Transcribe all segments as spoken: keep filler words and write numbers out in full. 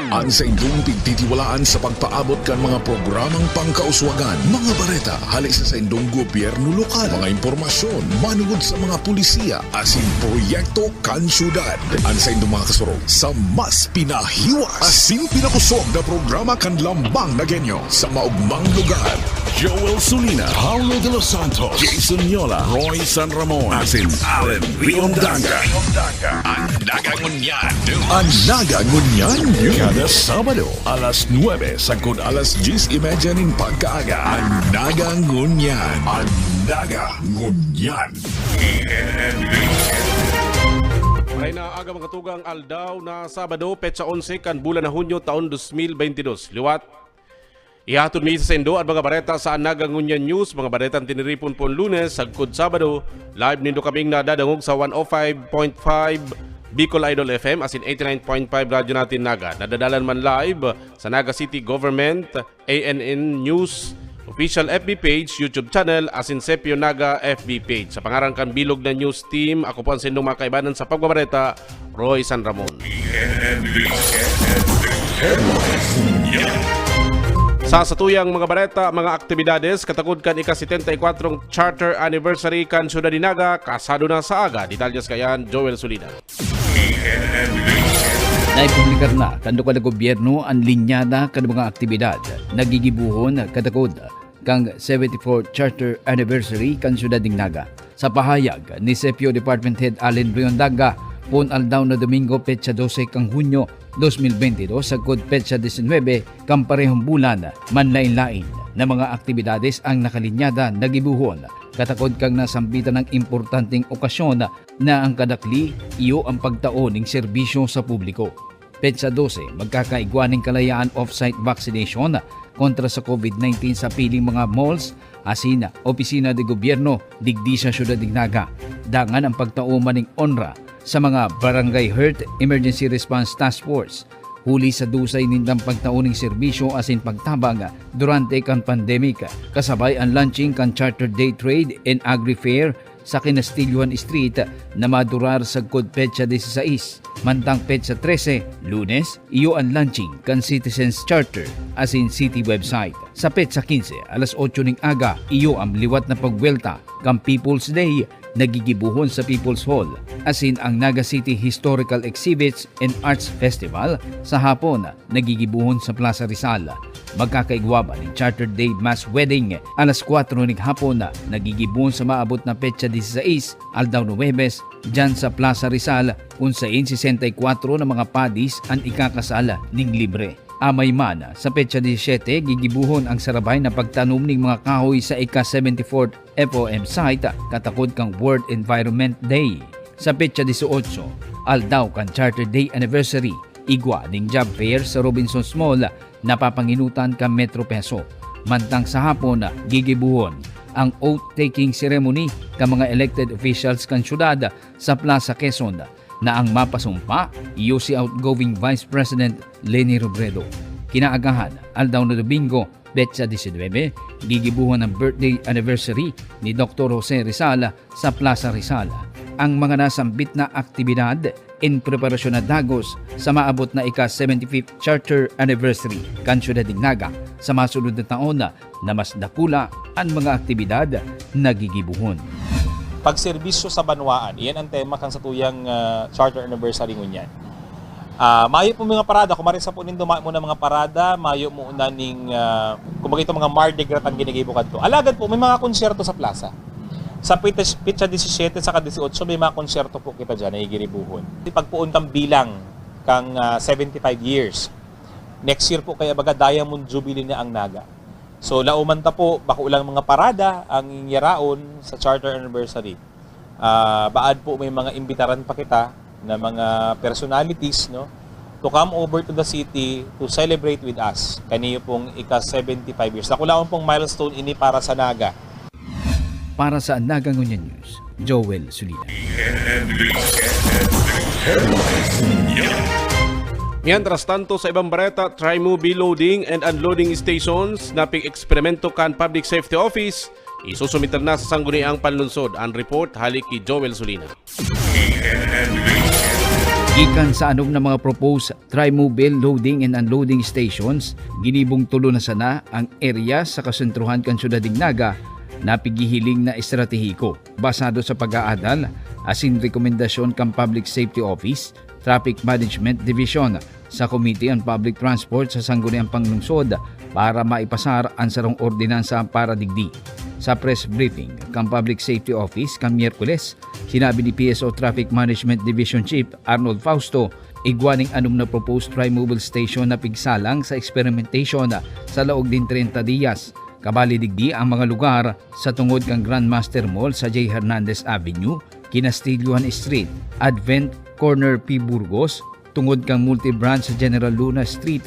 An saindong pigtitiwalaan sa pagpaabot kan mga programang pangkauswagan, mga bareta hali sa saindong gobyerno lokal, mga impormasyon manungod sa mga pulisiya asin proyekto kan syudad. An saindong mga kasurog sa mas pinahiwas asin pinakusog na programa kan Lambang na Genyo sa maogmang lugar. Joel Sulina, Paulo de los Santos, Jason Yola, Roy San Ramon, asin Allen Riondanga. An Naga Ngunyan News. An Naga Ngunyan News. Kada Sabado, alas nuebe sagkod alas dyes y media nin pagkaaga. An Naga Ngunyan. An Naga Ngunyan. Maray na aga, mga tugang. Aldaw na Sabado, petsa onse kan bulan na Hunyo, taon dos mil beynte dos. Liwat, ihatod mi sa saindo an mga bareta sa Naga Ngunyan News, mga baretang tiniripon pon Lunes sagkod Sabado. Live nindo kaming nadadangog sa one oh five point five Bicol Idol F M asin eighty-nine point five Radyo Natin Naga. Nadadalan man live sa Naga City Government, A N N News, official F B page, YouTube channel, asin Sepyo Naga F B page. Sa pangaran kan bilog na news team, ako po ang saindong mga kaibanan sa pagbabareta, Roy San Ramon. Sa satuyang mga bareta, mga aktibidades katakod kan ika-setenta y kuwatrong Charter Anniversary kan Syudad nin Naga, kasado na sa aga. Detalyes kaiyan, Joel Sulina. Naipublikar na kan lokal na gobyerno an linyada kan mga aktibidad na gigibohon katakod kan seventy-fourth Charter Anniversary kan Syudad nin Naga. Sa pahayag ni Sepyo Department Head Allen Riondanga, poon aldaw na Domingo, petsa dose kan Hunyo dos mil beynte dos, sagkod petsa disinwebe kan parehong bulan, manlaen-laen na mga aktibidades ang nakalinyada na gibohon katakod kan nasambitan na importanteng okasyon na an kadakli iyo an pagtao nin serbisyo sa publiko. Petsa dose, magkakaigwa nin kalayaan off-site vaccination kontra sa COVID nineteen sa piling mga malls asin opisina de gobyerno digdi sa Syudad nin Naga. Dangan an pagtao man nin onra sa mga Barangay Health Emergency Response Task Force, huli sa dusay nindang pagtao nin serbisyo asin pagtabang durante kan pandemic, kasabay an launching kan Charter Day Trade and Agri Fair sa Kinastilyohan Street na madurar sagkod petsa disisais, mantang petsa trese, Lunes, iyo an launching kan Citizens Charter asin City Website. Sa petsa kinse, alas otso ning aga, iyo an liwat na pagbuwelta kan People's Day na gigibohon sa People's Hall, asin ang Naga City Historical Exhibits and Arts Festival sa hapon na gigibohon sa Plaza Rizal. Magkakaigwa man nin Charter Day Mass Wedding alas kwatro ning hapon na gigibohon sa maabot na petsa disisais, aldaw na Huwebes, diyan sa Plaza Rizal, kun sain sesenta y kwatro na mga padis an ikakasal ning libre. Amay man, sa petsa disisiyete, gigibohon ang sarabay na pagtanom ning mga kahoy sa ika-seventy-fourth F O M site katakod kan World Environment Day. Sa petsa dieciocho, aldaw kan Charter Day Anniversary, igwa nin job fair sa Robinsons Mall na papanginutan kan Metro Peso. Mantang sa hapon, gigibohon ang oath-taking ceremony kan mga elected officials kan syudad sa Plaza Quezon, na ang mapasumpa iyo si outgoing Vice President Leni Robredo. Kinaagahan, aldaw na Domingo, petsa disinwebe, gigibohon ang birthday anniversary ni Doktor Jose Rizal sa Plaza Rizal. Ang mga nasambit na aktibidad in preparasyon na dagos sa maabot na ika-seventy-fifth Charter Anniversary kan Syudad nin Naga sa masunod na taon na mas dakula an mga aktibidad na gigibohon. Pagserbisyo sa banwaan, iyan ang tema kan satuyang, ah, Charter Anniversary ngunyan. Ah, mayo po mga parada, kung marisa po nindo, mayo mo na mga parada, mayo mo na ning, ah, kumbaga itong mga Mardi Gras ang ginigibo kadto. Alagad po, may mga konsyerto sa plaza. Sa pita-, petsa disisiyete saka dieciocho, may mga konsyerto po kita dyan na igiribuhon. Pagpoon kang bilang kang, ah, seventy-five years. Next year po, kaya baga Diamond Jubilee na ang Naga. So, lauman ta po, bako lang mga parada ang yaraon sa Charter Anniversary. Ah, baad po may mga imbitaran pa kita na mga personalities, no, to come over to the city to celebrate with us. Kaniyo pong ika-seventy-five years. Dakulaon pong milestone ini para sa Naga. Para sa Naga Ngunyan News, Joel Sulina. Mientras tanto, sa ibang bareta, Trimobile Loading and Unloading Stations na pig-eksperimento kan Public Safety Office, isusumiter na sa Sangguniang Panlungsod. An report hali ki Joel Sulina. Gikan sa anom na mga proposed Trimobile loading and unloading stations, ginibong tulo na sana ang area sa kasentrohan kan syudad nin Naga na pighihiling na estratehiko, basado sa pag-aadal asin rekomendasyon kan Public Safety Office, Traffic Management Division, sa Committee on Public Transport sa Sangguniang Panglungsod para maipasar an sarong ordinansa para digdi. Sa press briefing kan Public Safety Office kan Miyerkules, sinabi ni P S O Traffic Management Division Chief Arnold Fausto, igwa nin anom na proposed Trimobile Station na pigsalang sa experimentation sa laog nin treinta diyas. Kabali digdi ang mga lugar sa tungod kan Grandmaster Mall sa J Hernandez Avenue, Kinastilyohan Street, Advent, corner P Burgos, tungod kan Multi-Branch sa General Luna Street,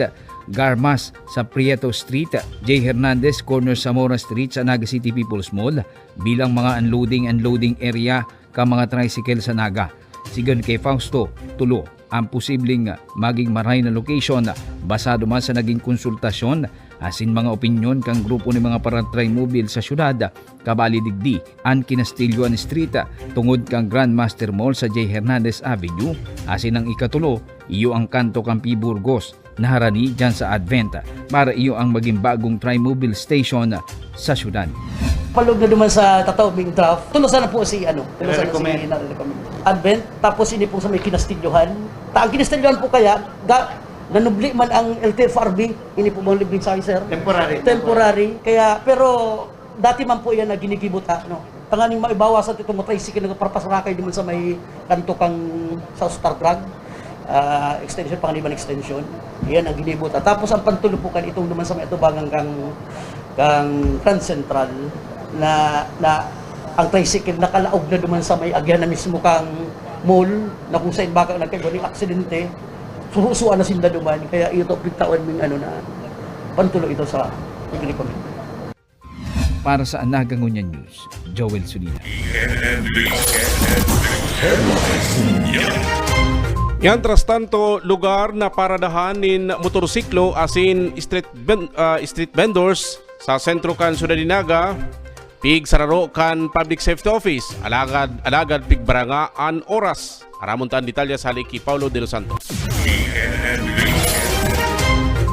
Garmas sa Prieto Street, J Hernandez, corner Zamora Street sa Naga City People's Mall, bilang mga unloading and loading area kan mga tricycle sa Naga. Sigon ki Fausto, tulo ang posibleng magin maray na location, basado man sa nagin konsultasyon asin mga opinyon kan grupo nin mga para-Trimobile sa syudad. Kabali digdi an Kinastilyohan Street, tungod kan Grandmaster Mall sa J Hernandez Avenue, asin ang ikatulo, iyo ang kanto kan P Burgos, na harani diyan sa Advent, para iyo ang magin bagong Trimobile Station sa syudad. Palog na duman sa tataw ming draft. Tulo sana po si, ano, tulo sana si Nare-recommend. Nare-recommend. Advent, tapos ini pong sa may Kinastilyohan. Ta-, ang Kinastilyohan po kaya, ga-, nanubli man ang L T F R B, ini po bang libreng sayo, sir? Temporary. Temporary. Kaya, pero dati man po yan na ginigibo ta, no? Tanganing maibawasan itong mga tricycle na parpasarakay duman sa may kanto kang sa Star Drug, ah, extension, Panganiban Extension. Yan ang ginibo ta. Tapos ang pantulo po kan itong duman sa may atubangan kang, kang Grand Central na, na ang tricycle nakalaog na duman sa may agyan na mismo kang mall na kung saan baka nagkaigwa ning aksidente, susuan na sinda duman. Kaya ito, pigtawan ming ano na, pantulo ito sa pag-recommend. Para sa Anaga Ngunyan News, Joel Sulina. Mientras tanto, lugar na paradahan nin motorsiklo asin street ven-, ah, street vendors sa sentro kan syudad nin Naga, pigsararo kan Public Safety Office, alagad, alagad pigbaranga an oras. Aramon ta an detalye sa hali ki Paulo de los Santos.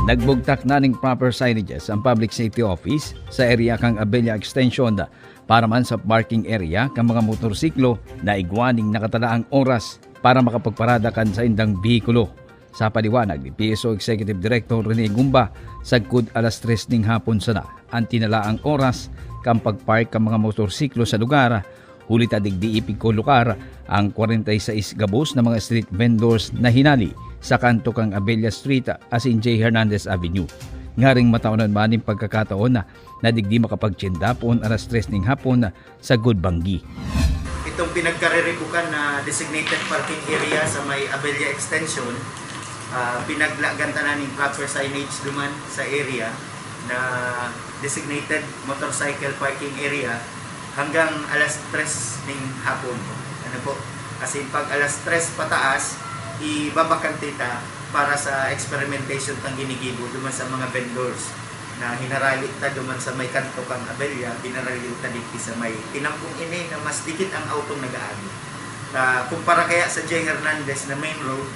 Nagbugtak na nin proper signages ang Public Safety Office sa area kan Abella Extension para man sa parking area kan mga motorsiklo na igwa nin nakatalaang oras para makapagparada kan saindang behikulo. Sa paliwanag ni P S O Executive Director Rene Gumba, sagkod alas tres nin hapon sana an tinalaang oras kan pagpark kan mga motorsiklo sa lugar, huli ta digdi ipigkolokar ang kwarenta y seis gabos na mga street vendors na hinali sa kanto kan Abella Street asin J Hernandez Avenue. Ngaring mataonan man nin pagkakataon na, na digdi makapagtinda poon alas tres nin hapon sagkod banggi. Itong pinagkariribukan na designated parking area sa may Abella Extension, ah, pinaglagan ta na ning proper signage duman sa area na designated motorcycle parking area hanggang alas tres ning hapon. Ano po? As in, pag alas tres pataas, ibabakante ta para sa experimentation tang ginigibo duman sa mga vendors na hinarali ta duman sa may kanto kan Abella, hinarali ta digdi sa may tinampong ini na mas dikit ang autong nag-aagi. Ah, kumpara kaya sa J Hernandez na main road,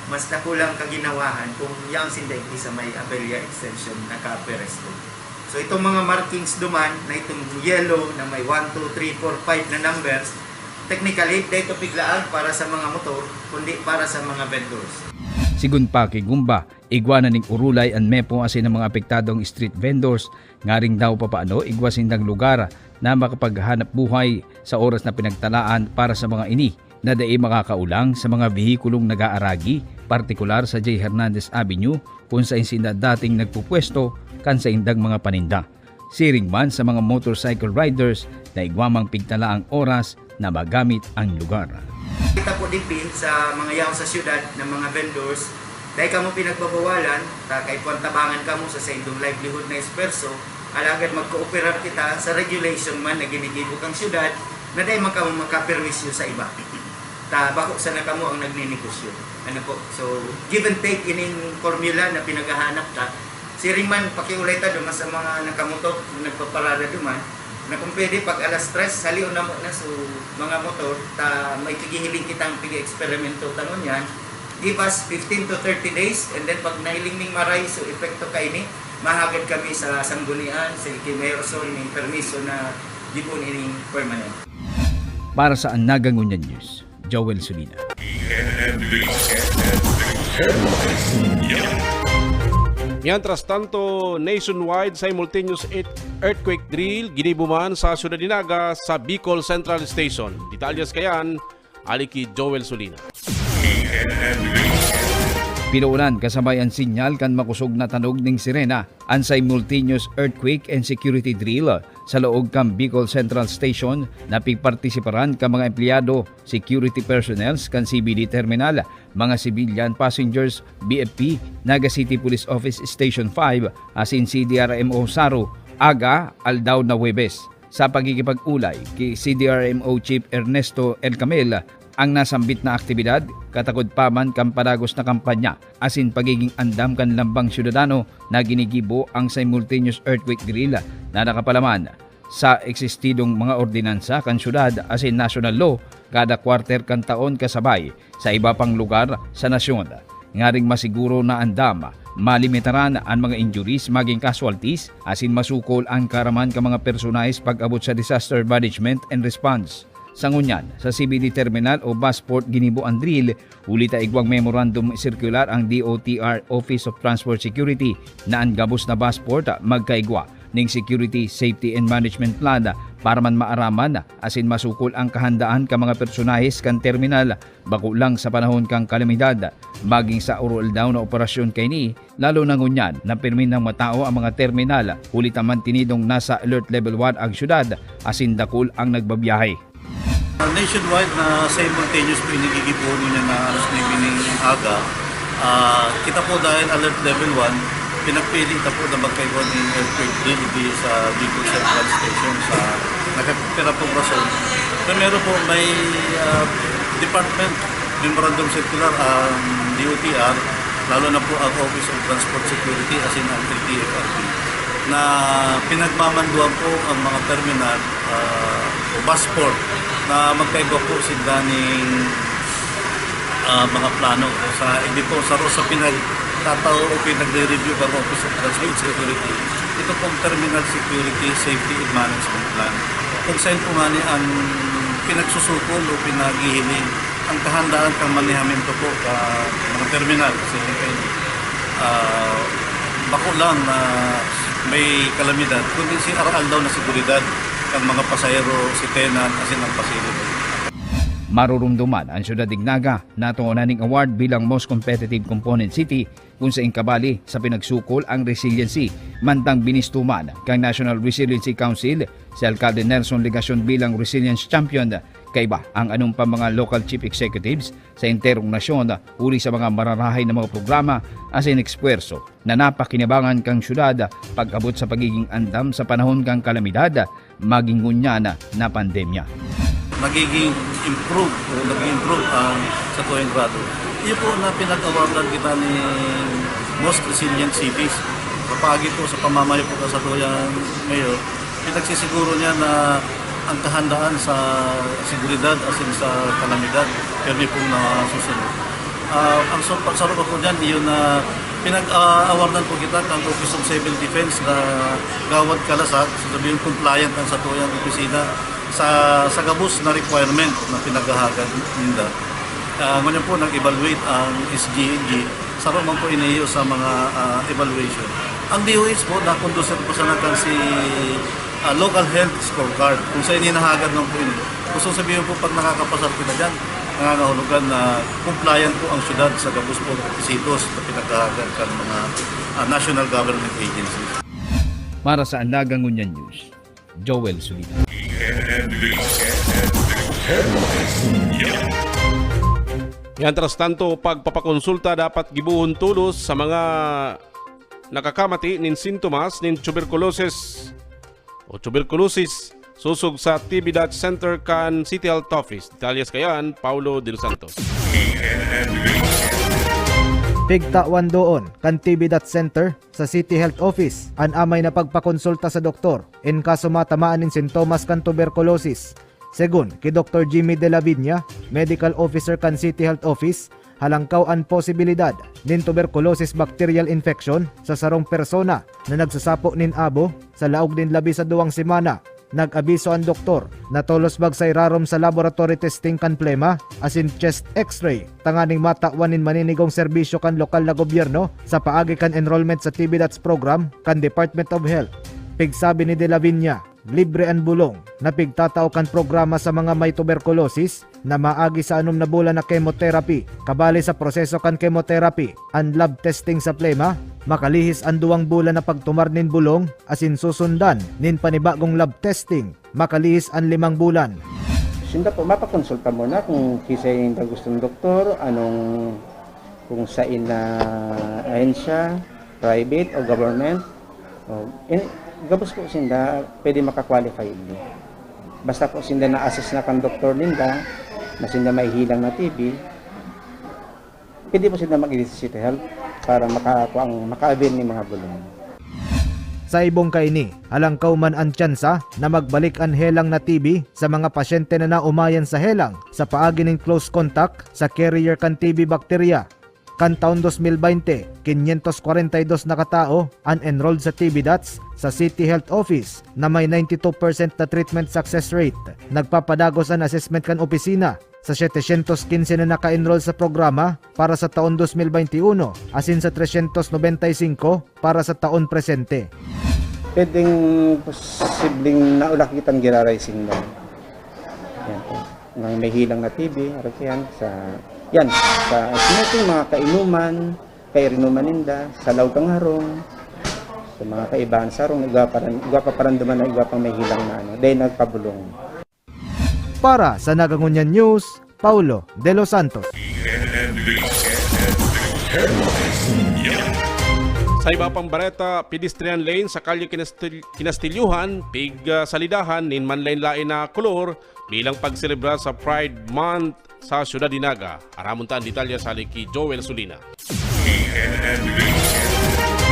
mas dakulang kaginawahan kung yaon sinda digdi sa may Abella Extension nakapwesto. So, itong mga markings duman na itong yellow na may one, two, three, four, five na numbers, technically, dai ito piglaag para sa mga motor, kundi para sa mga vendors. Sigon pa ki Gumba, igwa na nin orolay an mepo asin an mga apektadong street vendors, ngaring daw papaano igwa sindang lugar na makapaghanap buhay sa oras na pinagtalaan para sa mga ini na dai makakaolang sa mga behikulong nag-aaragi, partikular sa J Hernandez Avenue, kun saen sinda dating nagpupwesto kan saindang mga paninda. Siring man sa mga motorcycle riders na igwa mang pigtalaang oras na magamit ang lugar. Kita po digdi sa mga yaon sa syudad na mga vendors, dai kamo pinagbabawalan, ta kaipuhan tabangan kamo sa saindong livelihood na esfuerso, alagad magkooperar kita sa regulation man na ginigibo kang syudad na dai man kamo makaperwisyo sa iba. Ta bako sana kamo ang nagnenegosyo. Ano po? So, give and take ining formula na pinaghahanap ta. Siring man, pakiolay ta duman sa mga nakamotor na nagpaparada duman, na kung pwede, pag alas tres, halion na muna so mga motor, ta may kagihiling kitang pig-eksperimento ta ngunyan. Give us fifteen to thirty days, and then pag nahiling ning maray, so epekto kaini, mahagad kami sa sanggunian, sa iki mayor, so, ning permiso na gibon ining permanent. Para sa An Naga Ngunyan News, Joel Solina. Mientras tanto, nationwide simultaneous earth-, earthquake drill ginibo man sa siyudad ni Naga sa Bicol Central Station. Detalyes kayan, ali ki Joel Solina. Pinoonan kasabay an sinyal kan makosog na tanog ning sirena, an simultaneous earthquake and security drill sa laog kan Bicol Central Station na pigpartisiparan kan mga empleyado, security personnels kan C B D terminal, mga civilian passengers, B F P, Naga City Police Office Station five, asin C D R M O Saro, aga, aldaw na Huwebes. Sa pagkikipag-olay ki C D R M O Chief Ernesto El Camel, ang nasambit na aktibidad katakod pa man kan padagos na kampanya asin pagigin andam kan lambang syudadano na ginigibo ang simultaneous earthquake drill na nakapalaman sa eksistidong mga ordinansa kan syudad asin national law kada quarter kan taon kasabay sa iba pang lugar sa nasyon. Ngaring masiguro na andam, malimitaran an mga injuries magin casualties asin masukol an kaaraman kan mga personahes pag-abot sa disaster management and response. Sa ngunyan, sa C B D terminal o busport ginibo an drill, huli ta igwang memorandum circular ang D O T R Office of Transport Security na an gabos na busport magkaigwa ning security, safety and management plan para man maaraman asin masukol ang kahandaan kan mga personahes kan terminal, bako lang sa panahon kan kalamidad. Magin sa aroaldaw na operasyon kaini, lalo na ngunyan na pirmi nang matao ang mga terminal, huli ta mantinidong nasa alert level one ang syudad asin dakul ang nagbabiyahe. Nationwide na simultaneous po ini gigibohon niya na alas nuebe ning aga. Ah, kita po dahil alert level one, pinagpili ta po na magkaigwa ning earthquake drill di sa Bicol Central Station sa nakapira pong rason. Primero po, may, ah, department memorandum circular ang D O T R, lalo na po ang Office of Transport Security asin ang L T F R B, na pinagmamanduan po ang mga terminal, ah, o busport na magkaigwa po sinda ning, ah, mga plano. Sa, hindi po, saro sa pinagtatao o pinagre-review ng Office of Transport Security, ito pong Terminal Security Safety and Management Plan. Kung saan po nga ni ang pinagsusukol o pinaghihiling ang kahandaan kan manehamento po kan mga terminal. Kasi, ah, bako lang na may kalamidad, kundi si aroaldaw na seguridad kan mga pasahero, si tenant, asin ang pasahero. Marurumduman an syudad nin Naga na tungonan ning award bilang Most Competitive Component City, kun saen kabali sa pinagsukol ang resiliency. Mantang binisto man kan National Resiliency Council si Alcalde Nelson Legacion bilang Resilience Champion, kaiba ang anong pa mga local chief executives sa enterong nasyon huli sa mga mararahay na mga programa asin espuwerso na napakinabangan kan syudad pag-abot sa pagiging andam sa panahon kan kalamidad, magin ngunyan na pandemya. Nagiging improve o nag-improve ang satuyang grado. Iyo po na pinag-awardan kita ni Most Resilient Cities. Kapagi po sa pamamayo po sa satuyang mayor, pinagsisiguro niya na ang kahandaan sa seguridad asin sa kalamidad, pirmi pong nasusunod. Ah, ang su-, pagsaro ko po dyan, iyon na pinag-awardan po kita kan Office of Civil Defense na gawad kalasag, so sabihin compliant ang satuyang opisina sa, sa gabos na requirement na pinaghahagad ninda. Ah, ngunyan po, nag-evaluate ang S G N G, saro man po ini iyo sa mga, ah, evaluation. Ang D O H po, na-conduct po sana kan si, ah, local health scorecard, kung saen nahagad man po ini. Gusto sabihin po, pag nakakapasar kita dyan, nangangahulugan na compliant po ang syudad sa gabos po requisitos na pinaghahagad kan mga, ah, national government agencies. Para sa An Naga Ngunyan News, Joel Solina. Mientras tanto, pagpapakonsulta dapat gibohon tolos sa mga nakakamati nin sintomas nin tuberculosis o tuberculosis, sosog sa T B Dutch Center kan City Health Office. Detalyes kayan, Paulo de los Santos. Pigtawan doon kan T B Dutch Center sa City Health Office an amay na pagpakonsulta sa doktor in kaso matamaan nin sintomas kan tuberculosis. Segun ki Doktor Jimmy de la Viña, Medical Officer kan City Health Office, halangkaw an posibilidad nin tuberculosis bacterial infection sa sarong persona na nagsasapo nin abo sa laog nin labi sa duwang semana. Nag-abiso an doktor na tolos magsairarom sa laboratory testing kan plema asin chest X-ray tanganing matawan nin maninigong serbisyo kan lokal na gobyerno sa paagi kan enrollment sa T B Dots program kan Department of Health. Pigsabi ni De La Viña, libre an bulong na pigtatao kan programa sa mga may tuberculosis na maagi sa anom na bulan na chemotherapy, kabali sa proseso kan chemotherapy, an lab testing sa plema, makalihis an duwang bulan na pagtumar nin bulong asin susundan nin panibagong lab testing makalihis an limang bulan. Sinda po, mapakonsulta muna kung kisay na gustong doktor, anong, kung sain na ahensya, private o government. O, in, gabos po sinda, pwede makakwalify ini. Basta po sinda na-assess na kan doktor ninda, na sinda may hilang na T B, pwede po sinda mag-City Health para makakuha ang maka-avail ng mga bulong. Sa ibong kaini, halangkaw man an tsansa na magbalik an helang na T B sa mga pasyente na naumayan sa helang sa paagi nin close contact sa carrier kan T B bacteria. Kan taon dos mil baynte, quinientos kwarenta y dos na katao an enrolled sa T B Dots sa City Health Office na may ninety two percent na treatment success rate. Nagpapadagos an assessment kan opisina sa setecientos quince na naka-enroll sa programa para sa taon dos mil baynte uno, asin sa trescientos nobenta y singko para sa taon presente. Pwedeng posibleng naulakitan giraray sinda. Yan po. Nang may hilang na T B, arog yan, sa, yan, sa smoking, mga kainuman, kairinuman ninda, sa laog kan harong, sa mga kaibahan sa harong, igwa pa ran-, igwa pa parandaman na igwa pang may hilang na ano, dahil nagpabulong. Para sa Nagangunyan News, Paulo De Los Santos. Sa iba pang bareta, pedestrian lane sa Kalye Kinastil- Kinastilyuhan, pig ah, salidahan nin manlain-lain na kolor bilang pagselebrar sa Pride Month sa Syudad nin Naga. Aramon ta an detalye sa hali ki Joel Sulina.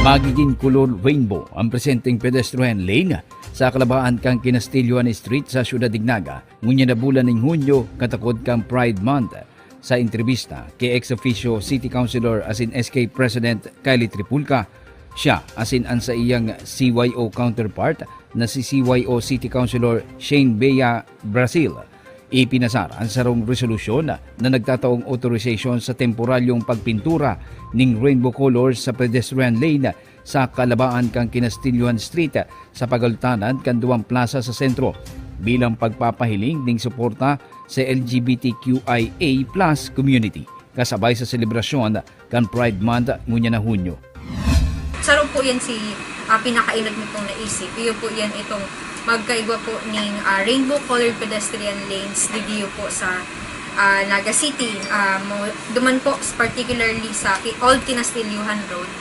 Magiging kulor rainbow ang presenteng pedestrian lane sa kalabaan kan Kinastilyuhan Street sa Syudad nin Naga, ngunyan na bulan nin Hunyo, katakod kan Pride Month. Sa entrebista ki ex officio City Councilor asin S K President Kylie Tripulca, siya asin an saiyang C Y O counterpart na si C Y O City Councilor Shane Bea Brazil, ipinasar an sarong resolusyon na nagtataong autorisasyon sa temporaryong pagpintura ning rainbow colors sa pedestrian lane sa kalabaan kan Kinastilyuhan Street sa pagaltanan kan duwang plasa sa sentro, bilang pagpapahiling ning suporta sa L G B T Q I A plus community, kasabay sa selebrasyon kan Pride Month ngunyan na Hunyo. Saro po yan si ah, pinakainag nitong naisip. Iyo po yan itong magkaigwa po ning ah, rainbow colored pedestrian lanes didiyo po sa ah, Naga City. Ah, mo, duman po particularly sa Ki- Old Kinastilyuhan Road.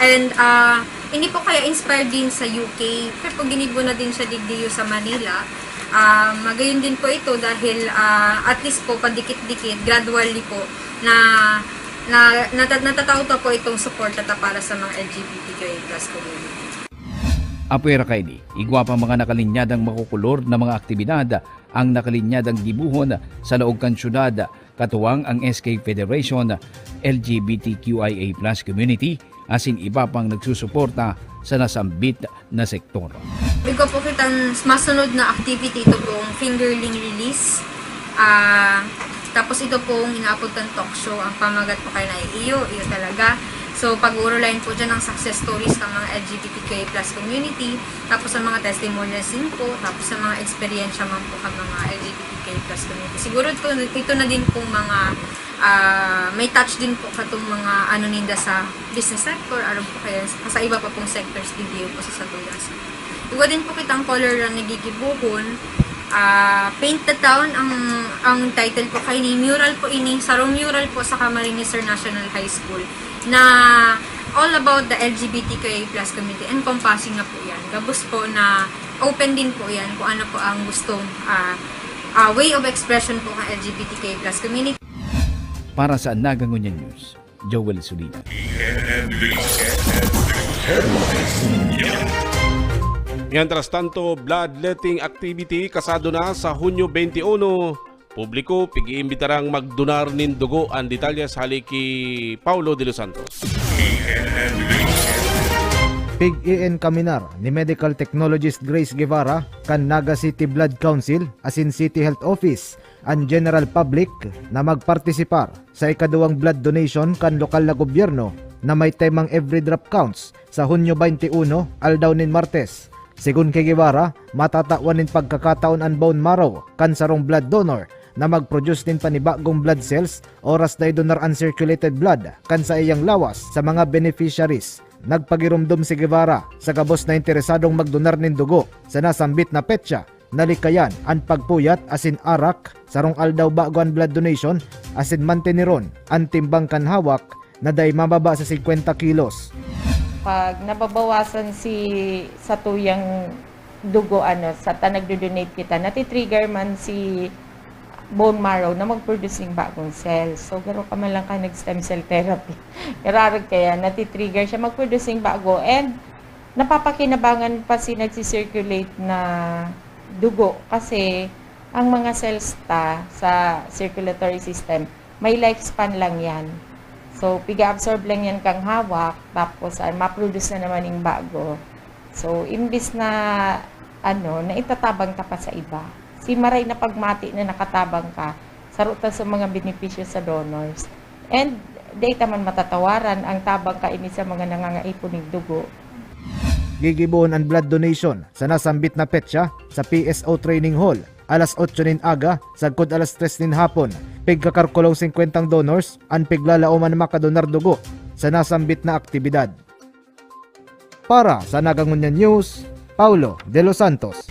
And ah, hindi po kaya inspired din sa U K. Pero po ginibo na din siya digdiyo sa Manila. Ah, magayon din po ito dahil ah, at least po padikit-dikit, gradually po na na nata- natatao ta po itong suporta ta para sa mga L G B T Q I A plus community. Apwera kaini, igwa pang mga nakalinyadang makukulor na mga aktibidad ang nakalinyadang gibohon sa laog kan syudad, katuwang ang S K Federation, L G B T Q I A plus community, asin iba pang nagsusuporta sa nasambit na sektor. Igwa po kitang masunod na activity, ito pong fingerling release. Ah, tapos ito pong inaapod kan talk show. Ang pamagat po kayo na iyo, iyo talaga. So, pag-uurulayan po dyan ang success stories ng mga L G B T Q I A plus community, tapos ang mga testimonials din po, tapos ang mga eksperyensya man po ng mga L G B T Q I A plus community. Siguro ito, ito na din pong mga ah, may touch din po katong mga ano ninda sa business sector, aron po kaya sa iba pa pong sectors digdi po sa Satuya. So, igwa din po kitang color run na gigibohon. Ah, Paint the Town ang ang title po kay ni mural po ini, sarong mural po sa Camarines Sur National High School na all about the L G B T Q I A plus community, encompassing na po yan. Gabos po na open din po yan kung ano po ang gustong ah, ah, way of expression po ng L G B T Q I A plus community. Para sa Naga Ngunyan News, Joel Sulina. Mientras tanto, bloodletting activity kasado na sa Hunyo twenty-one publiko, pig-iimbitarang magdonar nin dugo. An detalye sa hali ki Paulo de los Santos. Pig-iinkaminar ni medical technologist Grace Guevara kan Naga City Blood Council asin City Health Office an general public na magpartisipar sa ikaduwang blood donation kan lokal na gobyerno na may temang Every Drop Counts sa Hunyo twenty-one, aldaw nin Martes. Segun ki Guevara, matatawan nin pagkakataon an bone marrow kan sarong blood donor na mag-produce nin panibagong blood cells oras na idonar an circulated blood kan saiyang lawas sa mga beneficiaries. Nagpagiromdom si Guevara sa gabos na interesadong magdonar nin dugo sa nasambit na petsa. Nalikayan an pagpuyat asin arak, sarong aldaw bago an blood donation, asin manteneron an timbang kan hawak na dai mababa sa singkwenta kilos. Pag nababawasan si satuyang dugo, ano, sa ta nagdo-donate kita, natitrigger man si bone marrow na mag-produce ning bagong cells. So, garo ka man lang ka nag-stem cell therapy. Irarag kaya, natitrigger siya mag-produce ning bago. And napapakinabangan pa si nagsi-circulate na dugo kasi ang mga cells ta sa circulatory system, may lifespan lang yan. So, piga-absorb lang yan kang hawak, tapos ah, ma-produce na naman yung bago. So, imbis na ano, na itatabang ta pa sa iba. Si maray na pagmati na nakatabang ka, saro ta sa mga benepisyo sa donors. And dai ta man matatawaran ang tabang kaini sa mga nangangaipo ning dugo. Gigibohon an blood donation sa nasambit na petsa sa P S O Training Hall, alas otso nin aga sagkod alas tres nin hapon. Pigkakarkulong singkwentang donors an piglalaoman na makadonar dugo sa nasambit na aktibidad. Para sa Nagangunyan News, Paulo de los Santos.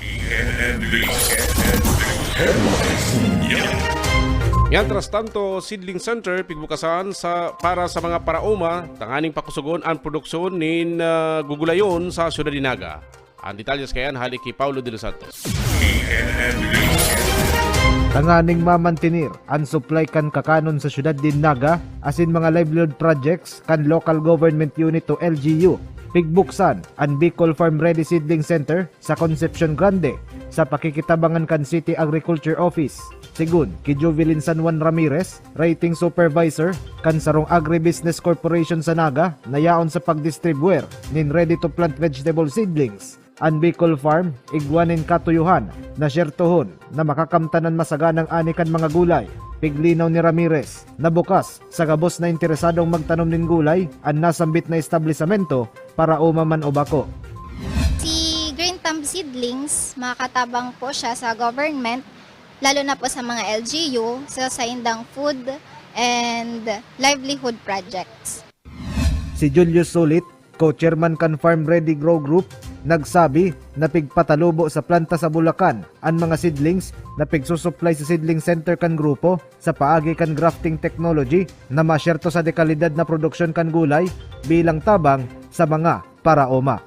Mientras tanto, Seedling Center pigbukasan sa para sa mga paraoma tanganing pakusugon an produksyon nin ah, gugulayon sa syudad nin Naga. Ang detalye sa kayan hali ki Paulo de los Santos. Tanganing mamantener an supply kan kakanon sa syudad nin Naga asin mga livelihood projects kan Local Government Unit o L G U, pigbuksan an Bicol Farm Ready Seedling Center sa Concepcion Grande sa pakikitabangan kan City Agriculture Office. Segun ki Jovelyn San Juan Ramirez, Rating Supervisor kan sarong Agribusiness Corporation sa Naga na yaon sa pagdistribuer nin ready-to-plant vegetable seedlings, an Bicol Farm igwa nin katuyohan na syertohon na makakamtan an masaganang ani kan mga gulay. Piglinaw ni Ramirez na bukas sa gabos na interesadong magtanom nin gulay an nasambit na establisamento, paraoma man o bako. Si Green Thumb Seedlings, makakatabang po siya sa government, lalo na po sa mga L G U, sa saindang food and livelihood projects. Si Julius Sulit, co-chairman kan Farm Ready Grow Group, nagsabi na pigpatalubo sa planta sa Bulacan an mga seedlings na pigsusuplay sa seedling center kan grupo sa paagi kan grafting technology na masyerto sa dekalidad na produksyon kan gulay bilang tabang sa mga paraoma.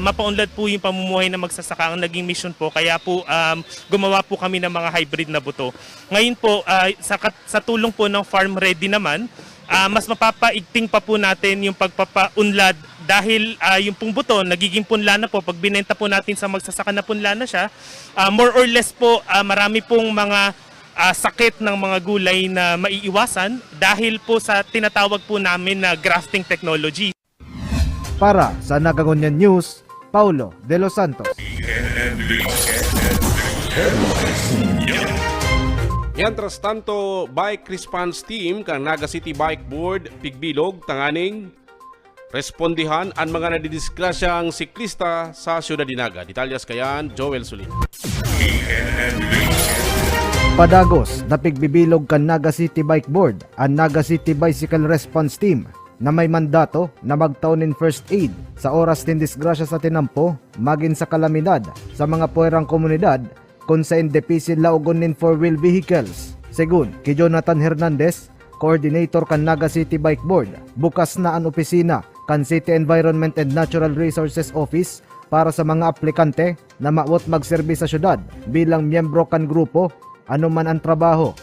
Mapaunlad po yung pamumuhay ng magsasaka ang naging misyon po. Kaya po um, gumawa po kami ng mga hybrid na buto. Ngayon po, uh, sa, sa tulong po ng Farm Ready naman, uh, mas mapapaigting pa po natin yung pagpapaunlad dahil uh, yung pong buto nagiging punla na po. Pag binenta po natin sa magsasaka na punla na siya, uh, more or less po uh, marami pong mga uh, sakit ng mga gulay na maiiwasan dahil po sa tinatawag po namin na grafting technology. Para sa Nagangonyan News, Paulo de los Santos. Mientras tanto, Bike Response Team kan Naga City Bike Board pigbilog tanganing respondihan an mga nadidisgrasyang siklista sa siyudad ni Naga. Detalyes kayan, Joel Solina. Padagos na pigbibilog kan Naga City Bike Board an Naga City Bicycle Response Team na may mandato na magtao nin first aid sa oras nin disgrasya sa tinampo magin sa kalamidad sa mga puwerang komunidad kun saen dipisil laogon nin four-wheel vehicles. Segun ki Jonathan Hernandez, coordinator kan Naga City Bike Board, bukas na an opisina kan City Environment and Natural Resources Office para sa mga aplikante na mawot magserbi sa syudad bilang miyembro kan grupo, ano man an trabaho.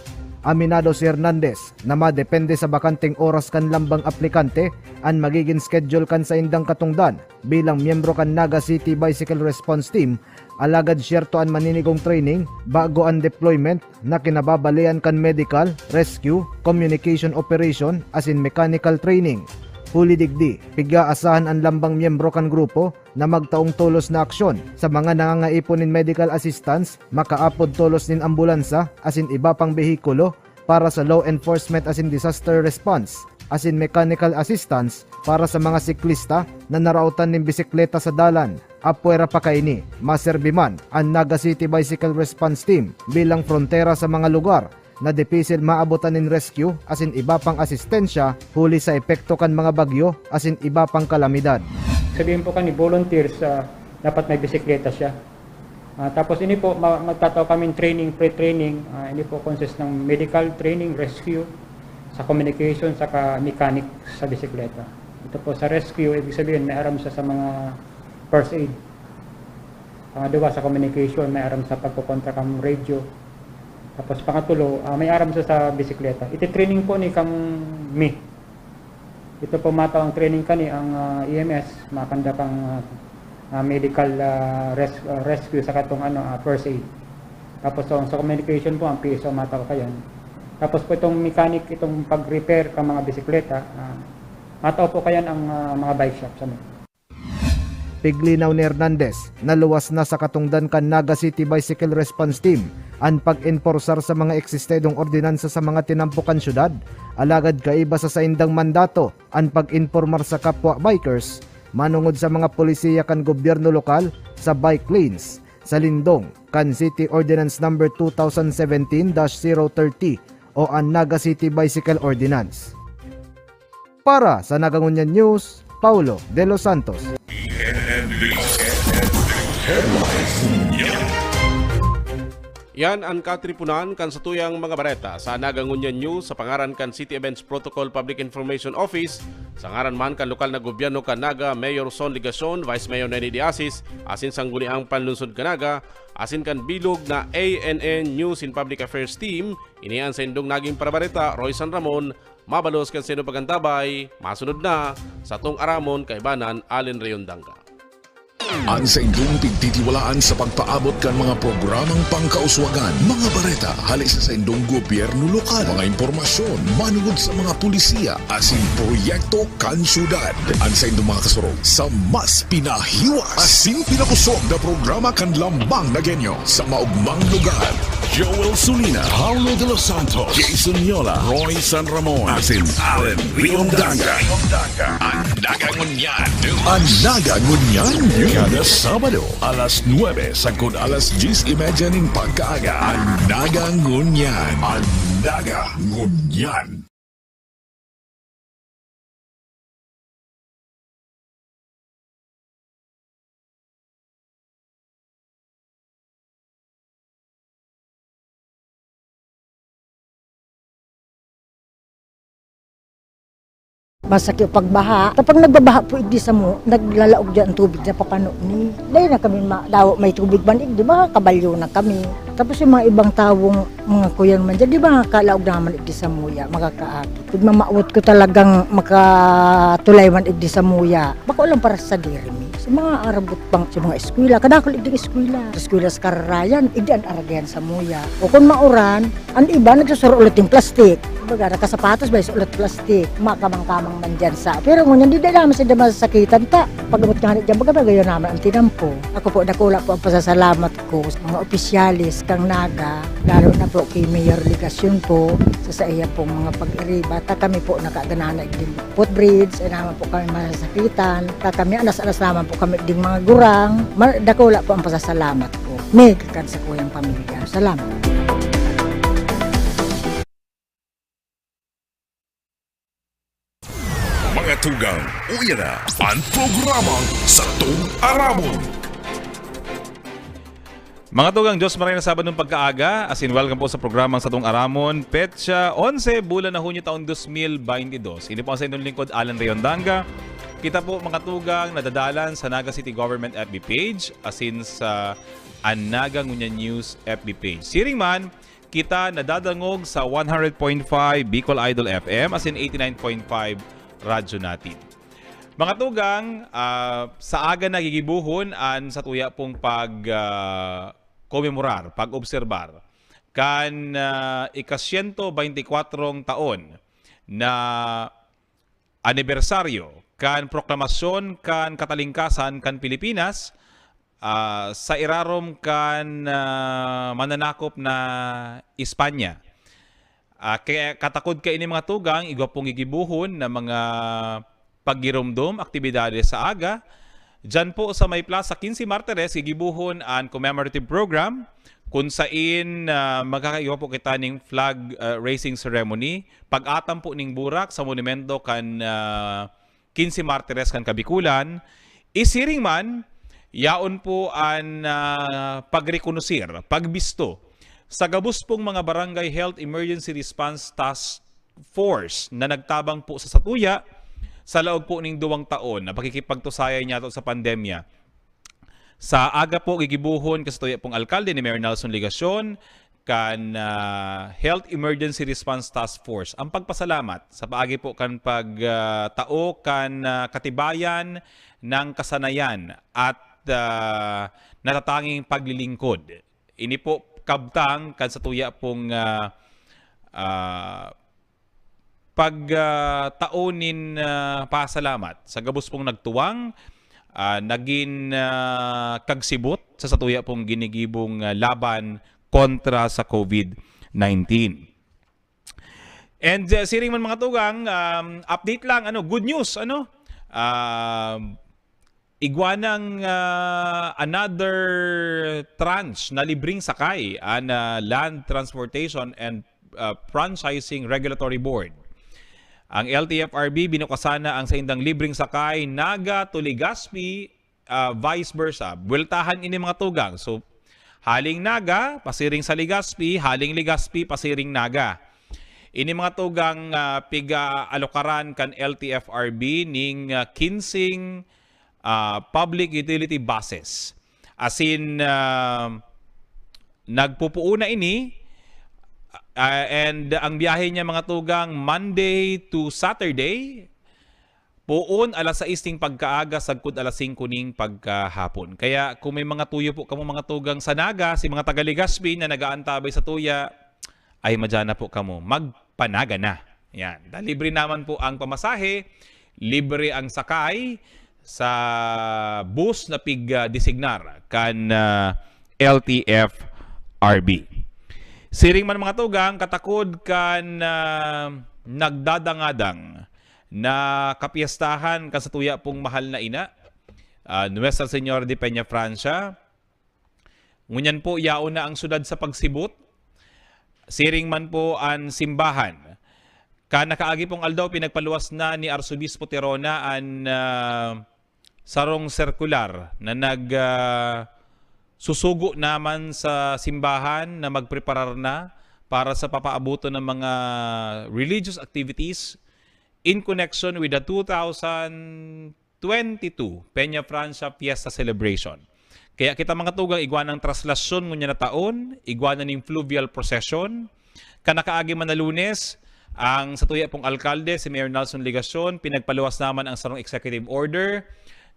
Aminado si Hernandez na madepende sa bakanteng oras kan lambang aplikante an magigin schedule kan saindang katungdan bilang miyembro kan Naga City Bicycle Response Team, alagad siyerto an maninigong training bago an deployment na kinababalian kan medical, rescue, communication operation asin mechanical training. Huli digdi, pig-aasahan an lambang miyembro kan grupo na magtaong tolos na aksyon sa mga nangangaipo nin medical assistance, makaapod tolos nin ambulansa asin iba pang behikulo para sa law enforcement asin disaster response, asin mechanical assistance para sa mga siklista na naraotan nin bisikleta sa dalan. Apwera pa kaini, maserbi man an Naga City Bicycle Response Team bilang frontera sa mga lugar na dipisil maabotan nin rescue asin iba pang asistensya huli sa epekto kan mga bagyo asin iba pang kalamidad. Sabihin po kani volunteers, ah, dapat may bisikleta siya. Ah, tapos ini po, ma-, magtatao kaming training, pre-training. Ah, ini po consist ng medical training, rescue, sa communication, saka mechanic sa bisikleta. Ito po sa rescue, ibig sabihin may aram siya sa mga first aid. Pangaduwa, sa communication, may aram sa pagkokontra kan radio. Tapos pangatulo, ah, may aram siya sa bisikleta. Iti-training po ni kang mi. Ito po mataw ang training kani ang, ah, E M S, makanda kang, ah, ah, medical, ah, res-, ah, rescue sa katong ano, ah, first aid. Tapos sa, sa communication po, ang P S O mataw kayan. Tapos po itong mechanic, itong pag-repair ka mga bisikleta, ah, mataw po kayan ang, ah, mga bike shop sa mga. Piglinaw ni Hernandez na luwas na sa katungdan kan Naga City Bicycle Response Team an pag-enporsar sa mga eksistedong ordinansa sa mga tinampo kan syudad, alagad kaiba sa saindang mandato an pag-inpormar sa kapwa bikers manongod sa mga polisiya kan gobyerno lokal sa bike lanes sa lindong kan City Ordinance Number two thousand seventeen dash zero thirty o an Naga City Bicycle Ordinance. Para sa Nagangunyan News, Paulo de los Santos. Yan an katripunan kan satuyang mga bareta sa Nagangunyan News sa pangaran kan City Events Protocol Public Information Office, sa ngaran man kan lokal na gobyerno kan Naga, Mayor Son Legacion, Vice Mayor Neny De Asis, asin sangguniang panlunsod kan Naga, asin kan bilog na A N N News and Public Affairs Team. Ini an saindong naging parabareta, Roy San Ramon. Mabalos kan saindong pag-antabay, masunod na satong aramon kaibanan, Allen Rayondanga. An saindong pigtitiwalaan sa pagpaabot kan mga programang pangkauswagan, mga bareta hale sa saindong gobyerno lokal, mga impormasyon manungod sa mga polisiya asin proyekto kan syudad. An saindong mga kasurog sa mas pinahiwas asin pinakosog na programa kan Lambang na Genyo sa maogmang lugar. Joel Sulina, Paulo de los Santos, Jason Yola, Roy San Ramon, asin Allen Riondaga. An Naga Ngunyan News. An Naga Ngunyan News. Kada Sabado, alas nuebe sagkod alas dyes y media nin pagkaaga. An Naga Ngunyan. An Naga Ngunyan. Masakit pag baha. Kapag nagbabaha po igdi samo, naglalaog diyan ang tubig, napapano ni. Dahil na kami ma-, daw may tubig man igdi, makakabalyo na kami. Tapos yung mga ibang tawong mga kuyan man dyan, di ba, kalaog naman igdi samuya, makakaagi. Pagmamawot ko talagang makatulay man igdi samuya. Bako lang para sa diri mi. Sa mga arabot bang sa mga eskwela, kadakol igdi eskwela. Sa eskwela sa Kararayan, igdi an aragayan samuya. O kung mauran, an iba nagsasuro ulit yung plastic. Baga, nakasapatos ba, sa ulit plastic. Makamang-kamang man dyan sa. Pero ngunyan, di na naman sila masasakitan ta. Pag-abot nga na dyan, baga, bagayon naman ang tinampo. Ako po, dakula po ang pasasalamat ko sa mga opisyales kang Naga, lalo na po kay Mayor Legacion po, sa, sa iya pong mga pag-iriba. Ta kami po nakaganahan na igding footbridge, ay naman po kami masasakitan. Ta kami, anas-anas naman po kami igding mga gurang. Mar-, dakula po ang pasasalamat ko. May kakan sa kuyang pamilya. Salamat. Mga tugang, uya na an programang Satong Aramon. Mga tugang, Diyos maray na Sabadong pagkaaga, asin welcome po sa programang Satong Aramon, petsa onse, bulan na Hunyo, taon dos mil baynte dos. Ini po ang sa inyong lingkod, Alan Rayondanga. Kita po, mga tugang, nadadalan sa Naga City Government F B page, asin sa An Naga Ngunyan News F B page. Siring man, Kita nadadangog sa one hundred point five Bicol Idol F M, asin eighty-nine point five Radyo Natin. Mga tugang, ah, sa aga na gigibohon an satuya pong pag, ah, komemorar, pag-obserbar kan, ah, ika-siyento baynte kwatrong taon na anibersaryo kan proklamasyon kan katalingkasan kan Pilipinas, ah, sa irarom kan, ah, mananakop na Espanya. Ah, kaya katakod kaini mga tugang, igwa pong gigibohon na mga paggiromdom, aktibidades sa aga. Diyan po sa may Plaza Quince Martires, gigibohon an commemorative program, kun sain, ah, magkakaigwa po kita ning flag, ah, raising ceremony, pag-atam po ning burak sa monumento kan, ah, Quince Martires kan Kabikulan. Isiring man, yaon po an, ah, pagrekonosir, pagbisto sa gabos pong mga Barangay Health Emergency Response Task Force na nagtabang po sa satuya sa laog po ning duwang taon na pakikipagtusayay niyato sa pandemya. Sa aga po, gigibohon kan satuya pong alkalde ni Mayor Nelson Legacion kan, ah, Health Emergency Response Task Force ang pagpasalamat sa paagi po kan pag, ah, tao kan, ah, katibayan ng kasanayan at, ah, natatanging paglilingkod. Ini po kabtang kan satuya pong, ah, ah, pag, ah, tao nin, ah, pasalamat sa gabos pong nagtuwang, ah, nagin, ah, kagsibot sa satuya pong ginigibong, ah, laban kontra sa COVID nineteen. And, ah, siring man mga tugang, um, update lang, ano, good news, ano? Um, igwa nang, ah, another tranche na libreng sakay an, ah, Land Transportation and, ah, Franchising Regulatory Board. Ang L T F R B binukasan na ang saindang libreng sakay Naga to Legazpi, ah, vice versa. Buweltahan ini mga tugang. So, haling Naga, pasiring sa Legazpi, haling Legazpi, pasiring Naga. Ini mga tugang, ah, piga-alokaran kan L T F R B ning, ah, kinseng, ah, public utility buses. Asin, ah, nagpupuon na ini, ah, and ang biyahe niya mga tugang Monday to Saturday, poon alas sais ning pagkaaga sagkod alas singko ning pagkahapon. Kaya kung may mga tuyo po kamo mga tugang sa Naga, si mga taga Legazpi na nag-aantabay sa tuya, ay madyan na po kamo, magpanaga na. Yan. Dahil libre naman po ang pamasahe, libre ang sakay sa bus na pig, ah, designar kan, ah, L T F R B. Siring man mga tugang, katakod kan, ah, nagdadangadang na kapiestahan kan satuya pong mahal na ina, ah, Nuestra Señora de Peña Francia. Ngunyan po, yaon na ang syudad sa pagsibot. Siring man po an simbahan. Kan nakaagi pong aldaw, pinagpaluwas na ni Arsobispo Tirona an, ah, sarong sirkular na nag, ah, susugo naman sa simbahan na magpreparar na para sa papaaboton ng mga religious activities in connection with the two thousand twenty-two Peña Francia Fiesta Celebration. Kaya kita mga tugang, igwa nang traslasyon ngunyan na taon, igwa na ning fluvial procession. Kan nakaagi man na Lunes, ang satuya pong alkalde, si Mayor Nelson Legacion, pinagpaluwas naman ang sarong executive order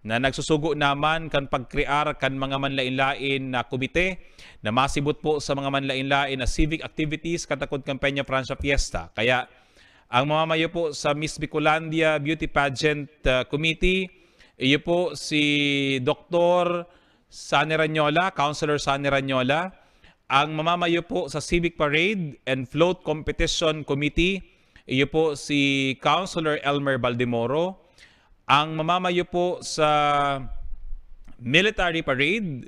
na nagsusugo naman kan pagkrear kan mga manlain-lain na komite na masibot po sa mga manlain-lain na civic activities katakod kan Peña Francia Fiesta. Kaya ang mamamayo po sa Miss Bicolandia Beauty Pageant, ah, Committee, iyo po si Doktor Sani Ranyola, Councilor Sani Ranyola. Ang mamamayo po sa Civic Parade and Float Competition Committee, iyo po si Councilor Elmer Baldemoro. Ang mamamayo po sa Military Parade,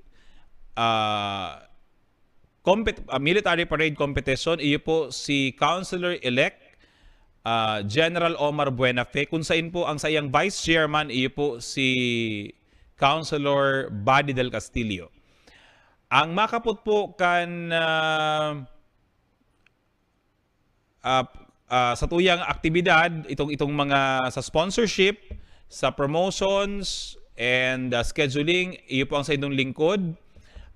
ah, compet-, ah, Military Parade Competition, iyo po si Councilor-elect, ah, General Omar Buenafe, kung sain po ang saiyang Vice Chairman, iyo po si Councilor Buddy Del Castillo. Ang makapot po kan, ah, ah, ah, satuyang aktibidad, itong, itong mga sa sponsorship, sa promotions, and, ah, scheduling, iyo po ang saindong lingkod.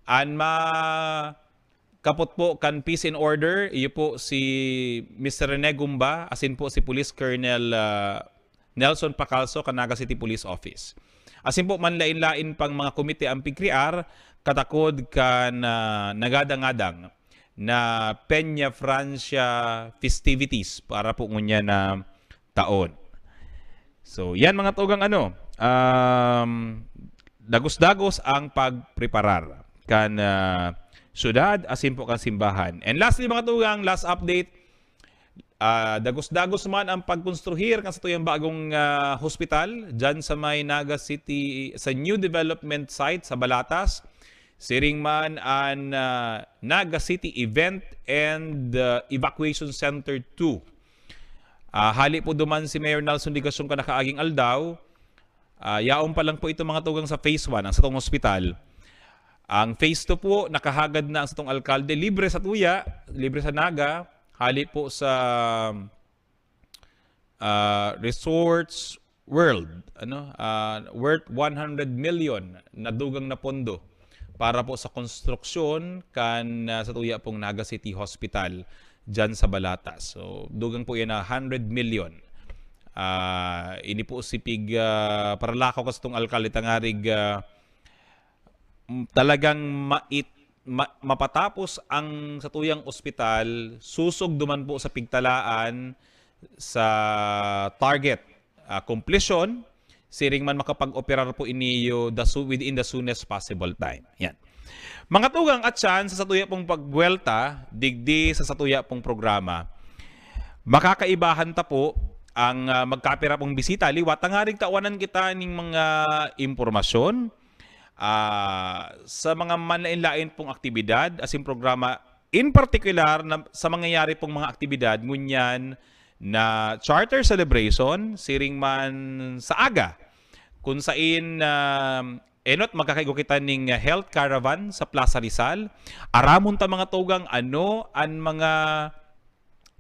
An ma-, kapot po kan peace and order, iyo po si Mister Rene Gumba, asin po si Police Colonel, ah, Nelson Pacalso kan Naga City Police Office. Asin po manlain-lain pang mga komite an pigkrear, katakod kan, ah, nagadangadang na Peña Francia festivities para po ngunyan na taon. So, yan mga tugang ano, um, dagos-dagos ang pagpreparar kan, ah, syudad, asin po kan simbahan. And lastly, mga tugang, last update, ah, dagos-dagos man ang pagkonstruhir kan satuyang bagong, ah, hospital dyan sa may Naga City, sa new development site sa Balatas. Siring man an, ah, Naga City Event and, ah, Evacuation Center two. Ah, hali po duman si Mayor Nelson Legacion kan nakaaging aldaw. Ah, yaon pa lang po ito, mga tugang, sa phase one, ang satong hospital. Ang phase two po, nakahagad na ang satong alkalde, libre sa tuya, libre sa Naga, hali po sa, ah, Resorts World, ano, ah, worth one hundred million na dugang na pondo para po sa konstruksyon kan, ah, sa tuya pong Naga City Hospital diyan sa Balatas. So, dugang po yan na hundred million. Ah, ini po si pig, ah, paralakaw ka sa tong alkalde tangarig, ah, m-, talagang mait-, ma-, mapatapos ang satuyang ospital, susog duman po sa pigtalaan sa target, ah, completion, siring man makapag-operar po iniyo the soo-, within the soonest possible time. Yan. Mga tugang at tiyan, sa satuya pong pagbuwelta, digdi sa satuya pong programa, makakaibahan ta po ang, ah, magkapira pong bisita. Liwat, tangarig tawanan kita ning mga impormasyon, ah, sa mga manlain-lain pong aktibidad, asin programa, in particular na sa mangyayari pong mga aktibidad ngunyan na charter celebration, siring man sa aga, kun sain, ah, enot magkakaigo kita ning health caravan sa Plaza Rizal. Aramon ta mga tugang ano an mga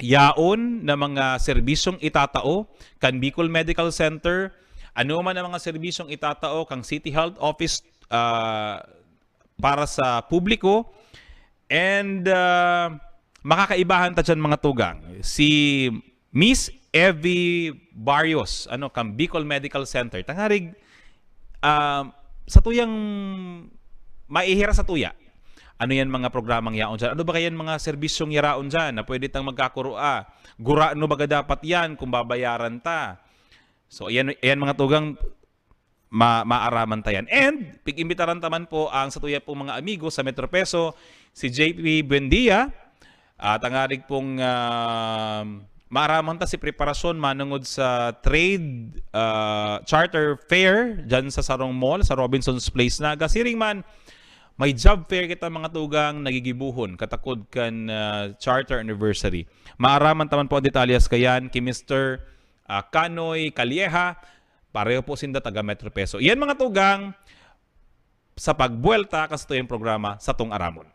yaon na mga serbisyong itatao kan Bicol Medical Center, ano man ang mga serbisyong itatao kan City Health Office, ah, para sa publiko, and, ah, makakaibahan ta diyan, mga tugang. Si Miss Evie Barrios, ano, kan Bicol Medical Center. Tangarig, ah, sa tuyang maihira sa tuya. Ano yan mga programang yaon dyan? Ano ba kayan mga serbisyong yaraon dyan na pwede tang magkakuro, ah? Gurano baga dapat yan kung babayaran ta? So, ayan, ayan mga tugang ma-, maaraman ta yan. And, pig-imbitaran ta man po ang satuya pong mga amigo sa Metro Peso, si J P Buendia, at ang arig pong, ah, maaraman ta si preparasyon manungod sa trade, ah, charter fair dyan sa sarong mall, sa Robinson's Place, Naga. Siring man, may job fair kita mga tugang nagigibuhon, katakod kan, ah, charter anniversary. Maaraman ta man po ang detalyes kayan ki Mister, ah, Kanoy Calleja. Pareho po sinda taga Metro Peso. Yan mga tugang sa pagbuwelta kan satuyang programa, Satong Aramon.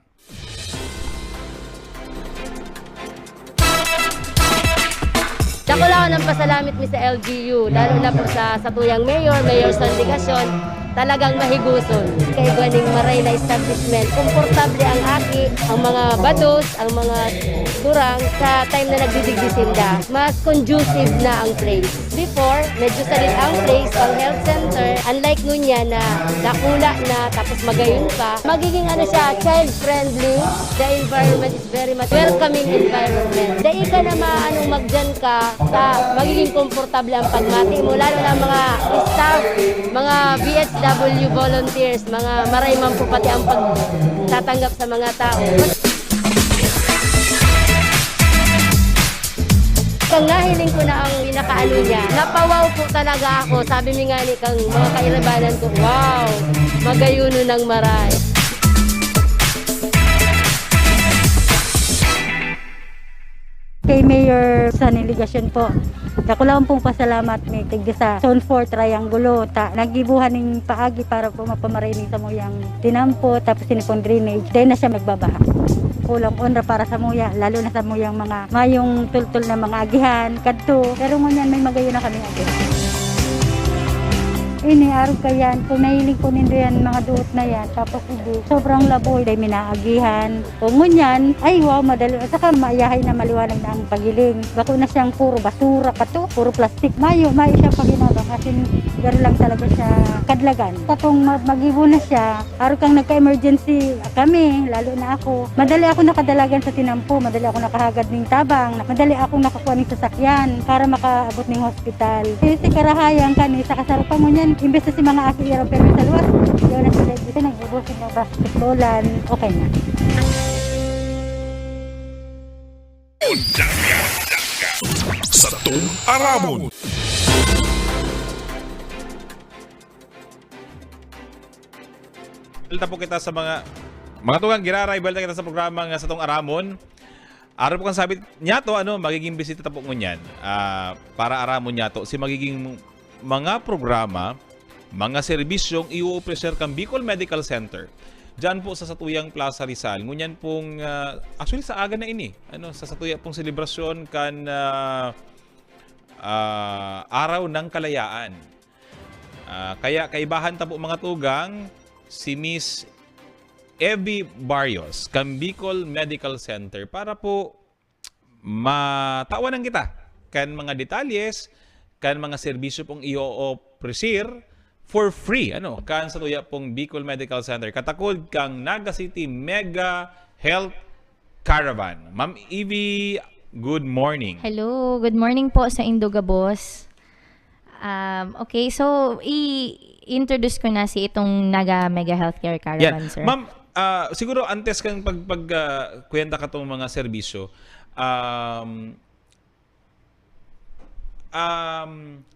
Dakula ako ng pasalamit mi sa L G U, lalo na po sa satuyang mayor, Mayor Son Legacion. Talagang mahiguson. Kaigwa ning maray na establishment. Komportable ang aki, ang mga bados, ang mga gurang sa time na nagdidigdi sinda. Mas conducive na ang place. Before, medyo salit ang place, pang health center. Unlike ngunyan na dakula na, tapos magayon pa. Magiging ano siya, child-friendly, the environment is very much welcoming environment. Dai ka na maanong magdiyan ka sa magiging komportable ang pagmati mo, lalo na mga staff, mga V S W volunteers, mga maray man po pati ang pagtatanggap sa mga tao. Kang nahiling ko na ang pinakaano niya, napawaw po talaga ako. Sabi mi nga ni kang mga kairabanan ko, "Wow, magayuno ng maray." Kay Mayor Sonny Legacion po, dakulaon pong pasalamat mi tigdi sa Zone four Triangulo, ta nagibuhan ning paagi para po mapamaray ning samuyang tinampo, tapos ini pong drainage, dai na siya magbabaha. Kulang onra para samuya, lalo na samuyang mga mayong tultol na mga agihan, kadto. Pero ngunyan may magayon na kami agihan. Ini, arog ka yan. Kung nahiling ko nindo yan, mga duot na yan, tapos hindi, sobrang laboy, dahil minaagihan. Kung ngunyan, ay wow, madali. At saka mayahay na maliwanag na ang pagiling. Bako na siyang puro basura pa to, puro plastic. Mayo, mayo siya paginabang. As in, garo lang talaga siya kadlagan. Katong mag- mag-ibo na siya, arog kang nagka-emergency kami, lalo na ako. Madali ako nakadalagan sa tinampo, madali ako nakahagad ning tabang, madali akong nakakuha ning sasakyan para makaabot ning hospital. Kasi karahayan kani sa kasarupangon yan, imbes na si mga aki iraw pero sa luwas, yun na sila dito, nagbubusog na basketballan, okay na. Satong Aramon. Welta po kita sa mga mga tugang giraray, welta kita sa programa nga Satong Aramon. Araw po kan sabit niyato, ano, magiging bisita ta po ngunyan, ah, para aramon niyato si magiging mga programa, mga serbisyong i-offer kan Bicol Medical Center. Diyan po sa satuyang Plaza Rizal. Ngunyan pong, ah, actually sa aga na ini, ano, sa satuya pong selebrasyon kan, ah, ah, Araw ng Kalayaan. Ah, kaya kaibahan ta po mga tugang, si Miss Evie Barrios, kan Bicol Medical Center, para po matawan kita kan mga detalyes, kan mga serbisyo pong i-o-offer for free, ano, kan satuya pong Bicol Medical Center, katakod kang Naga City Mega Health Caravan. Ma'am Evie, good morning. Hello, good morning po sa Indogabos. Um, okay, so i-introduce ko na si itong Naga Mega Healthcare Caravan, Yan. sir. Ma'am, ah, siguro antes kang pag pag ah, kuyenta katong mga serbisyo, um, um,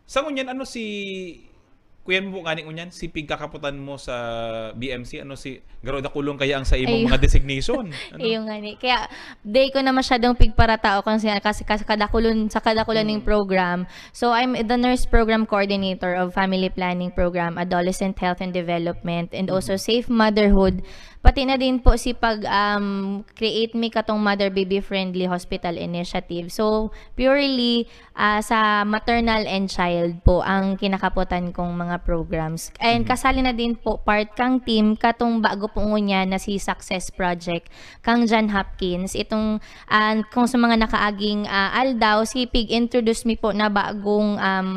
sa ngunyan, ano si kuyan mo po ngani ngunyan, si pigkakaputan mo sa B M C, ano si garo dakulon kaya ang sa imong Ayun. mga designation? Ano? Ayun nga ni. Kaya, di ko na masyadong pigparatao kung sino, kasi, kasi kadakulon, sa kadakulon ng program. So, I'm the Nurse Program Coordinator of Family Planning Program, Adolescent Health and Development, and also Safe Motherhood. Pati na din po si pag um, create mi katong mother-baby friendly hospital initiative. So, purely ah, sa maternal and child po ang kinakaputan kong mga programs. And kasali na din po part kang team katong bago po ngunyan na si Success Project kang John Hopkins. Itong ah, kung sa mga nakaaging ah, aldaw, si pig-introduce mi po na bagong um,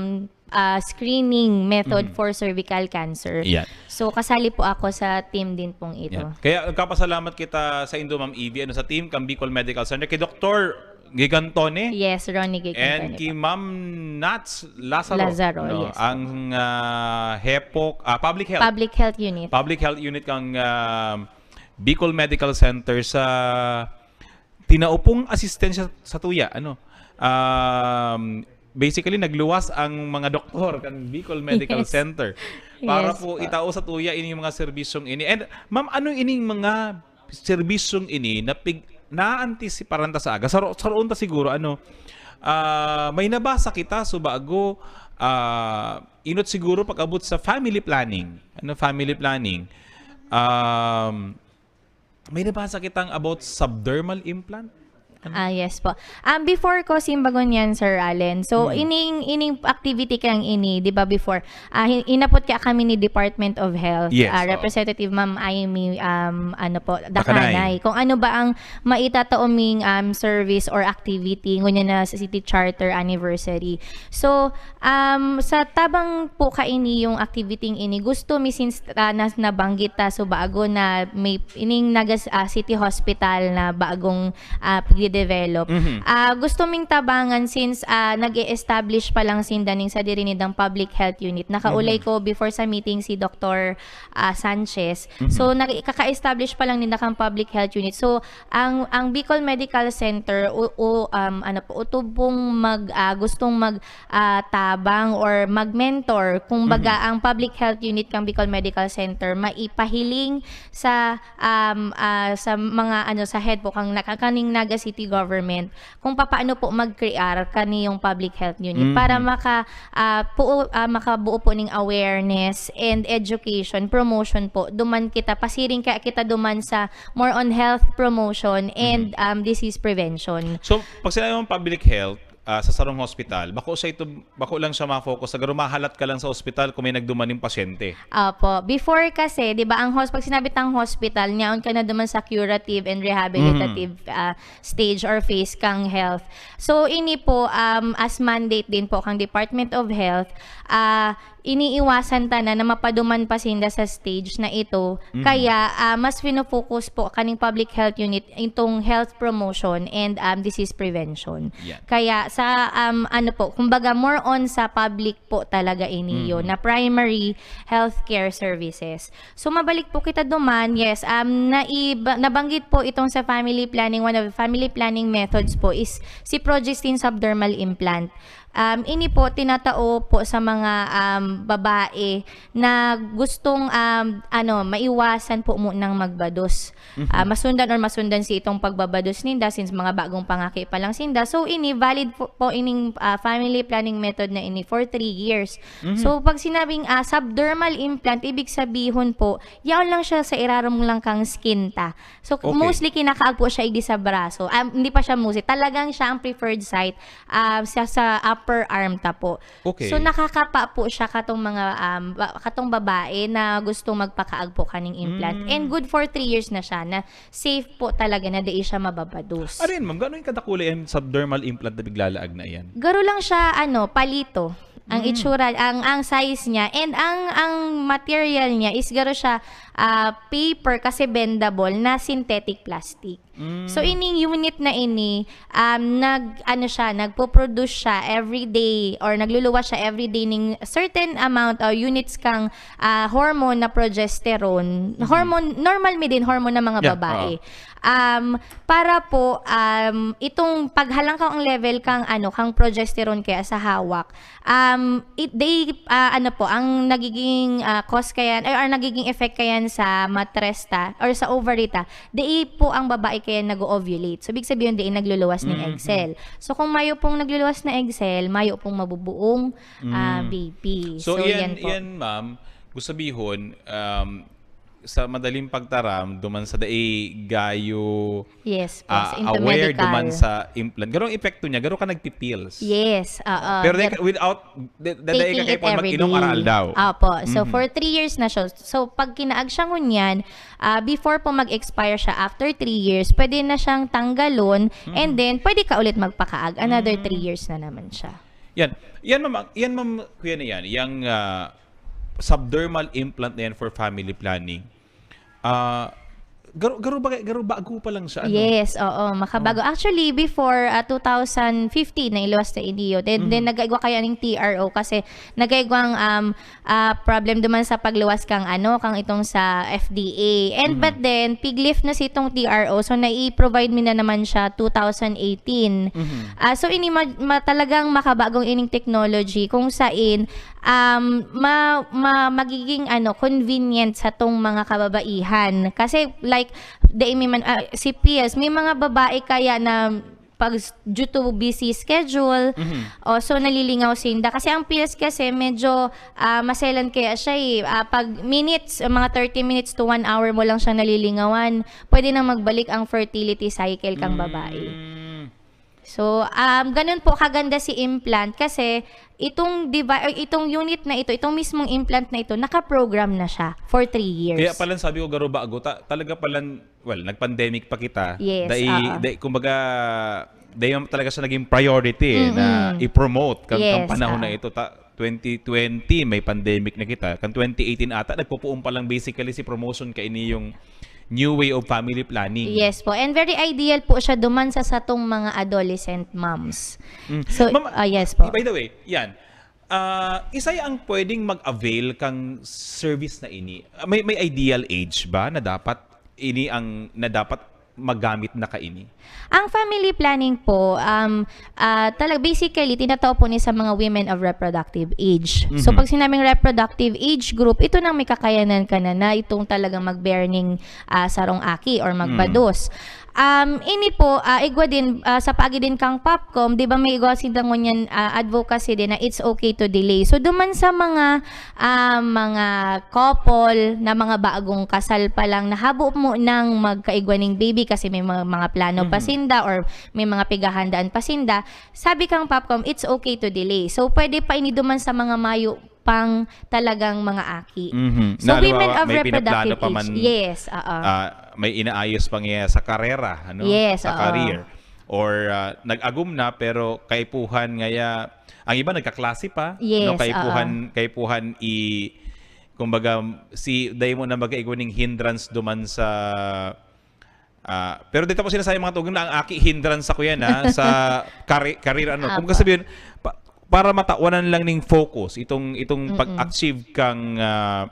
ah, screening method for cervical cancer. Yan. So, kasali po ako sa team din pong ito. Yan. Kaya nagpapasalamat kita sa indo, Ma'am Evie, ano, sa team kan Bicol Medical Center, kay Doktor Gigantone Yes, Ronnie Gigantone and kay po. Ma'am Nats Lazaro, Lazaro, no, yes po. ang ah, HEPOC, ah, Public Health. Public Health Unit. Public Health Unit kang ah, Bicol Medical Center sa tinaupong asistensya sa tuya, ano. Um, basically, nagluwas ang mga doktor kan Bicol Medical Yes. Center para Yes po po. itao sa tuya ining mga serbisyong ini. And ma'am, ano ining mga serbisyong ini na pig naantisiparan ta sa aga? Saro, saroon ta siguro, ano, ah, may nabasa kita so bago, ah, inot siguro pag-abot sa family planning. Ano, family planning. Um, may nabasa kitang about subdermal implant. Ah, yes po. Um, before ko simbagon yan, Sir Allen. So, Mm. ining ining activity kang ini, di ba, before, ah, hin- inapot kaya kami ni Department of Health, Yes, ah, oo. Representative Ma'am Amy, um, ano po, Dakanay. Dakanay. Kung ano ba ang maitataoming um, service or activity, ngunyan na sa City Charter Anniversary. So, um, sa tabang po kaini yung activity ini, gusto mi since ah, na, nabanggit ta so bago na may ining Nagas ah, City Hospital na bagong ah, pagde-develop. Mhm. Ah, gusto ming tabangan since ah, nag-e-establish pa lang sinda ning sa diri nidang public health unit. Nakaulay ko before sa meeting si Doktor ah, Sanchez. So, nag- kaka-establish pa lang nila kang public health unit. So, ang ang Bicol Medical Center o, o, um, ano po, utubong mag ah, gustong mag ah, tabang or mag-mentor. Kumbaga, ang public health unit kang Bicol Medical Center maipahiling sa um, ah, sa mga ano sa head po kang naka- kaning Naga City Government kung papaano po mag-create kani yung public health unit Mhm. para maka ah, puo, ah, makabuo po ning awareness and education, promotion po. Duman kita, pasiring kaya kita duman sa more on health promotion and um, disease prevention. So, pag sinabi mong public health, ah, sa sarong hospital, bako siya ito, bako lang siya ma-focus sa garo mahalat ka lang sa hospital kung may nagdumaning pasyente. Opo. Before kasi, di ba, ang hos pag sinabi tang hospital, nyaon ka na duman sa curative and rehabilitative ah, stage or phase kang health. So, ini po, um, as mandate din po kang Department of Health, ah, iniiwasan ta na na mapaduman pa sinda sa stage na ito. Kaya, ah, mas fino-focus po kaning public health unit itong health promotion and um, disease prevention. Yan. Kaya sa um, ano po, kumbaga more on sa public po talaga ini yun, na primary healthcare services. So mabalik po kita duman, yes, um naiba, nabanggit po itong sa family planning, one of the family planning methods po is si progestin subdermal implant. Um, ini po tinatao po sa mga um, babae na gustong um, ano, maiwasan po munang magbados. Ah, masundan or masundan si itong pagbabados ninda since mga bagong pangaki pa lang sinda. So ini valid po, po ining ah, family planning method na ini for three years. So pag sinabing ah, subdermal implant, ibig sabihon po, yaon lang siya sa irarom lang kang skin ta. So Okay. mostly kinakaag po siya igdi sa braso. Ah, hindi pa siya mostly, talagang siya ang preferred site ah, sa, sa upper arm ta po. Okay. So nakakapa po siya katong mga um, ba- katong babae na gusto magpakaag po kaning implant. Mm. And good for three years na siya na safe po talaga na dai siya mababados. Ano yun, ma'am? Gano'n yung kadakula yung subdermal implant na biglalaag na yan? Garo lang siya ano, palito. Ang Mm. itsura, ang ang size niya and ang ang material niya is garo siya ah, paper kasi bendable na synthetic plastic. Mm. So ining unit na ini um, nag ano siya, nagpo-produce siya every day or nagluluwas siya every day ning certain amount or units kang ah, hormone na progesterone. Hormone, normal mi din hormone ng mga Yeah, babae. Um para po um itong paghalangkaw ang level kang ano, kang progesterone kaya sa hawak. Um it they ah, ano po ang nagiging ah, cause kayan or, or nagiging effect kayan sa matres ta or sa ovary ta. Dai po ang babae kayan nag-ovulate. So ibig sabihin dai nagluluwas ng Mm. egg cell. So kung mayo pong nagluluwas na egg cell, mayo pong mabubuong ah, Mm. baby. So, So, yan, yan po. yan, ma'am, gusto sabihon, um, sa madaling pagtaram, duman sa dai gayo Yes po, ah, sa into aware medical. Duman sa implant. Garo ang epekto niya, garo ka nagpipills. Yes, oo. Pero Garo- dai- without, da- da- dai ka Taking it kaipuhan every mag-inom day. aral daw. Opo. So, Mhm. for three years na siya. So, pag kinaag siya ngunyan, ah, before po mag-expire siya, after three years, pwede na siyang tanggalon, Mhm. and then pwede ka ulit magpakaag. Another Mm. three years na naman siya. Yan. Yan, ma'am, yan, ma'am, kuya na yan. Yang ah, subdermal implant na yan for family planning. Ah, garo, garo, ba, garo bago pa lang siya. Ano? Yes, oo, makabago. Actually, before ah, two thousand fifteen na iluwas na iniyo. Then, then nagaigwa kaya ning T R O kasi nagaigwang um, ah, problem duman sa pagluwas kang ano, kang itong sa F D A. And but then, pig-lift na si itong T R O. So, nai-provide mi na naman siya two thousand eighteen. Mhm. Ah, so, ini ma, ma- talagang makabagong ining technology kung sain um, ma, ma, magiging ano, convenient sa tong mga kababaihan. Kasi like, dai may man, ah, si P S, may mga babae kaya na pag due to busy schedule, Mhm. o so nalilingaw sinda. Kasi ang pills kasi medyo ah, maselan kaya siya eh. Ah, pag minutes, ah, mga thirty minutes to one hour mo lang siyang nalilingawan, pwede nang magbalik ang fertility cycle kang babae. Mm. So, um, ganun po kaganda si implant kasi itong device, itong unit na ito, itong mismong implant na ito, naka-program na siya for three years. Kaya pala sabi ko, garo bago, ta, talaga pala, well, nag-pandemic pa kita. Yes, Dai, oo. dai, kumbaga, dai yung talaga siya naging priority eh, na Mm-mm. i-promote kan, kan Yes, panahon oo. na ito. Ta, twenty twenty, may pandemic na kita. Kan twenty eighteen ata, nagpupuon pa lang basically si promotion kaini yung new way of family planning. Yes po. And very ideal po siya duman sa satong mga adolescent moms. Mm. So, Ma'am, ah, yes po. By the way, yan. Ah, isa ang pwedeng mag-avail kang service na ini. Ah, may may ideal age ba na dapat ini ang na dapat magamit na kaini? Ang family planning po, um, ah, talag, basically, tinatao po ni sa mga women of reproductive age. So, Mhm. pag sinabing reproductive age group, ito nang may kakayanan ka na, na itong talagang mag-bear ning ah, sarong aki or magbados. Um, ini po, ah, igwa din, ah, sa paagi din kang Popcom, di ba may igwa sinda ngunyan, ah, advocacy din na it's okay to delay. So, duman sa mga, ah, mga couple na mga bagong kasal pa lang, na habo mo nang magkaigwa ning baby kasi may mga, mga plano pa Mhm. sinda or may mga pighahandaan pa sinda, sabi kang Popcom, it's okay to delay. So, pwede pa ini duman sa mga mayo pang talagang mga aki. Mhm. So, Na, women halimbawa, of may pinaplano reproductive pa age. man, Yes, oo. ah, may inaayos pa niya sa karera, ano? Yes, Sa oo. career. Or, ah, nag-agom na, pero kaipuhan ngaya, ang iba nagkaklase pa, Yes, no? Kaipuhan, oo. kaipuhan i-, kumbaga, si, dai mo na magkaigwa ning hindrance duman sa, ah, pero dito po sinasabi mga tugang na ang aki hindrance sa kuya na sa kari-, career, ano. Kumbaga Apo. sabihin, pa-, para matawanan lang ning focus, itong, itong Mm-mm. pag-achieve kang, ah,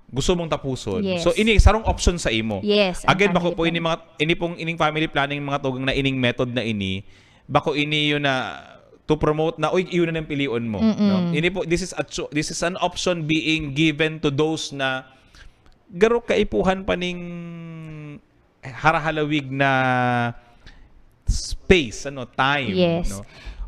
gusto mong tapuson. Yes. So, ini sarong option sa imo. Yes, ang Again, bako family po ini planning. mga, ini pong, ining family planning, mga tugang na ining method na ini, bako ini yun na to promote na, "Uy, iyon na ang pilion mo." Mm-mm. No? Ini po, this is a cho-, this is an option being given to those na garo kaipuhan pa ning harahalawig na space, ano, time, Yes. no?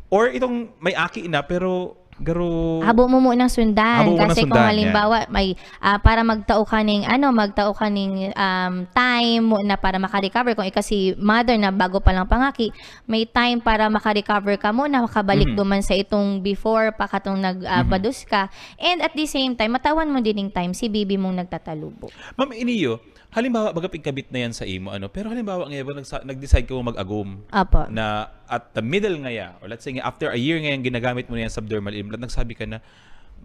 Or itong may aki na, pero garo Habo mo munang sundan. Habo mo munang Kasi kung sundan, halimbawa, yan. may, ah, para magtao ka ning, ano, magtao ka ning, um, time mo na para makarecover. Kung ikaw si mother na bago pa lang pangaki, may time para makarecover ka muna, makabalik Mhm. duman sa itong before pa katong nag, ah, Mhm. bados ka. And at the same time, matawan mo din yung time si baby mong nagtatalubo. Ma'am Iniyo, halimbawa, baga pigkabit na yan sa imo, ano, pero halimbawa ngayon, nagsa-, nag-decide ka mag-agom Apo. na at the middle ngaya, or let's say, after a year ngayon, ginagamit mo na yan subdermal implant, nagsabi ka na,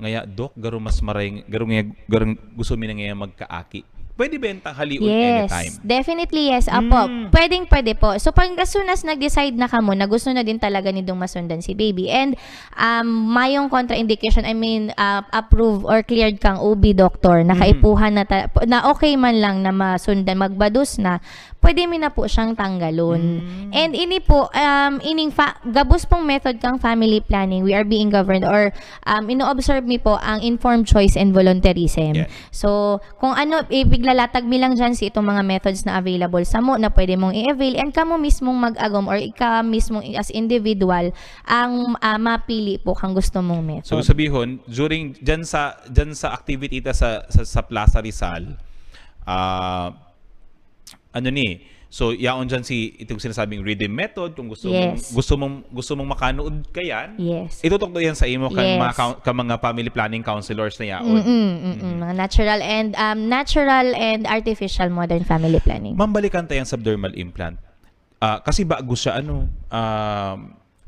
"Ngaya, Doc, garo mas maray, garo ngaya, garo gusto mi na ngaya magkaaki." Pwede ba yan tanghalion Yes. anytime? Definitely, yes. Apo, Mm. pwedeng pwede po. So, pag as soon as nag-decide na kamo na gusto na din talaga nindong masundan si baby, and, um, mayong contraindication, I mean, uh, approve or cleared kang O B doctor, na Mm. kaipuhan na ta-, na okay man lang na masundan, magbados na, pwede mi na po siyang tanggalon. Mm. And ini po, um, ining fa-, gabos pong method kang family planning, we are being governed or, um, ino-observe mi po ang informed choice and voluntarism. Yeah. So, kung ano, ipiglalatag mi lang dyan si itong mga methods na available samo na pwede mong i-avail, and kamo mismong mag-agom or ika mismong i-, as individual ang, ah, mapili po kang gusto mong method. So, sabihon, during, dyan sa, dyan sa activity ta sa, sa, sa Plaza Rizal, ah, ano ni, so, yaon dyan si, itong sinasabing redeem method, kung gusto mong, Yes. gusto mong, gusto mong makanood ka yan, Yes. itutukdo yan sa imo kan Yes. mga coun-, kan mga family planning counselors na yaon. Mm-mm, mm-mm. Mm. Mga natural and, um, natural and artificial modern family planning. Ma'am, balikan ta yang subdermal implant. Ah, kasi bago siya, ano, um,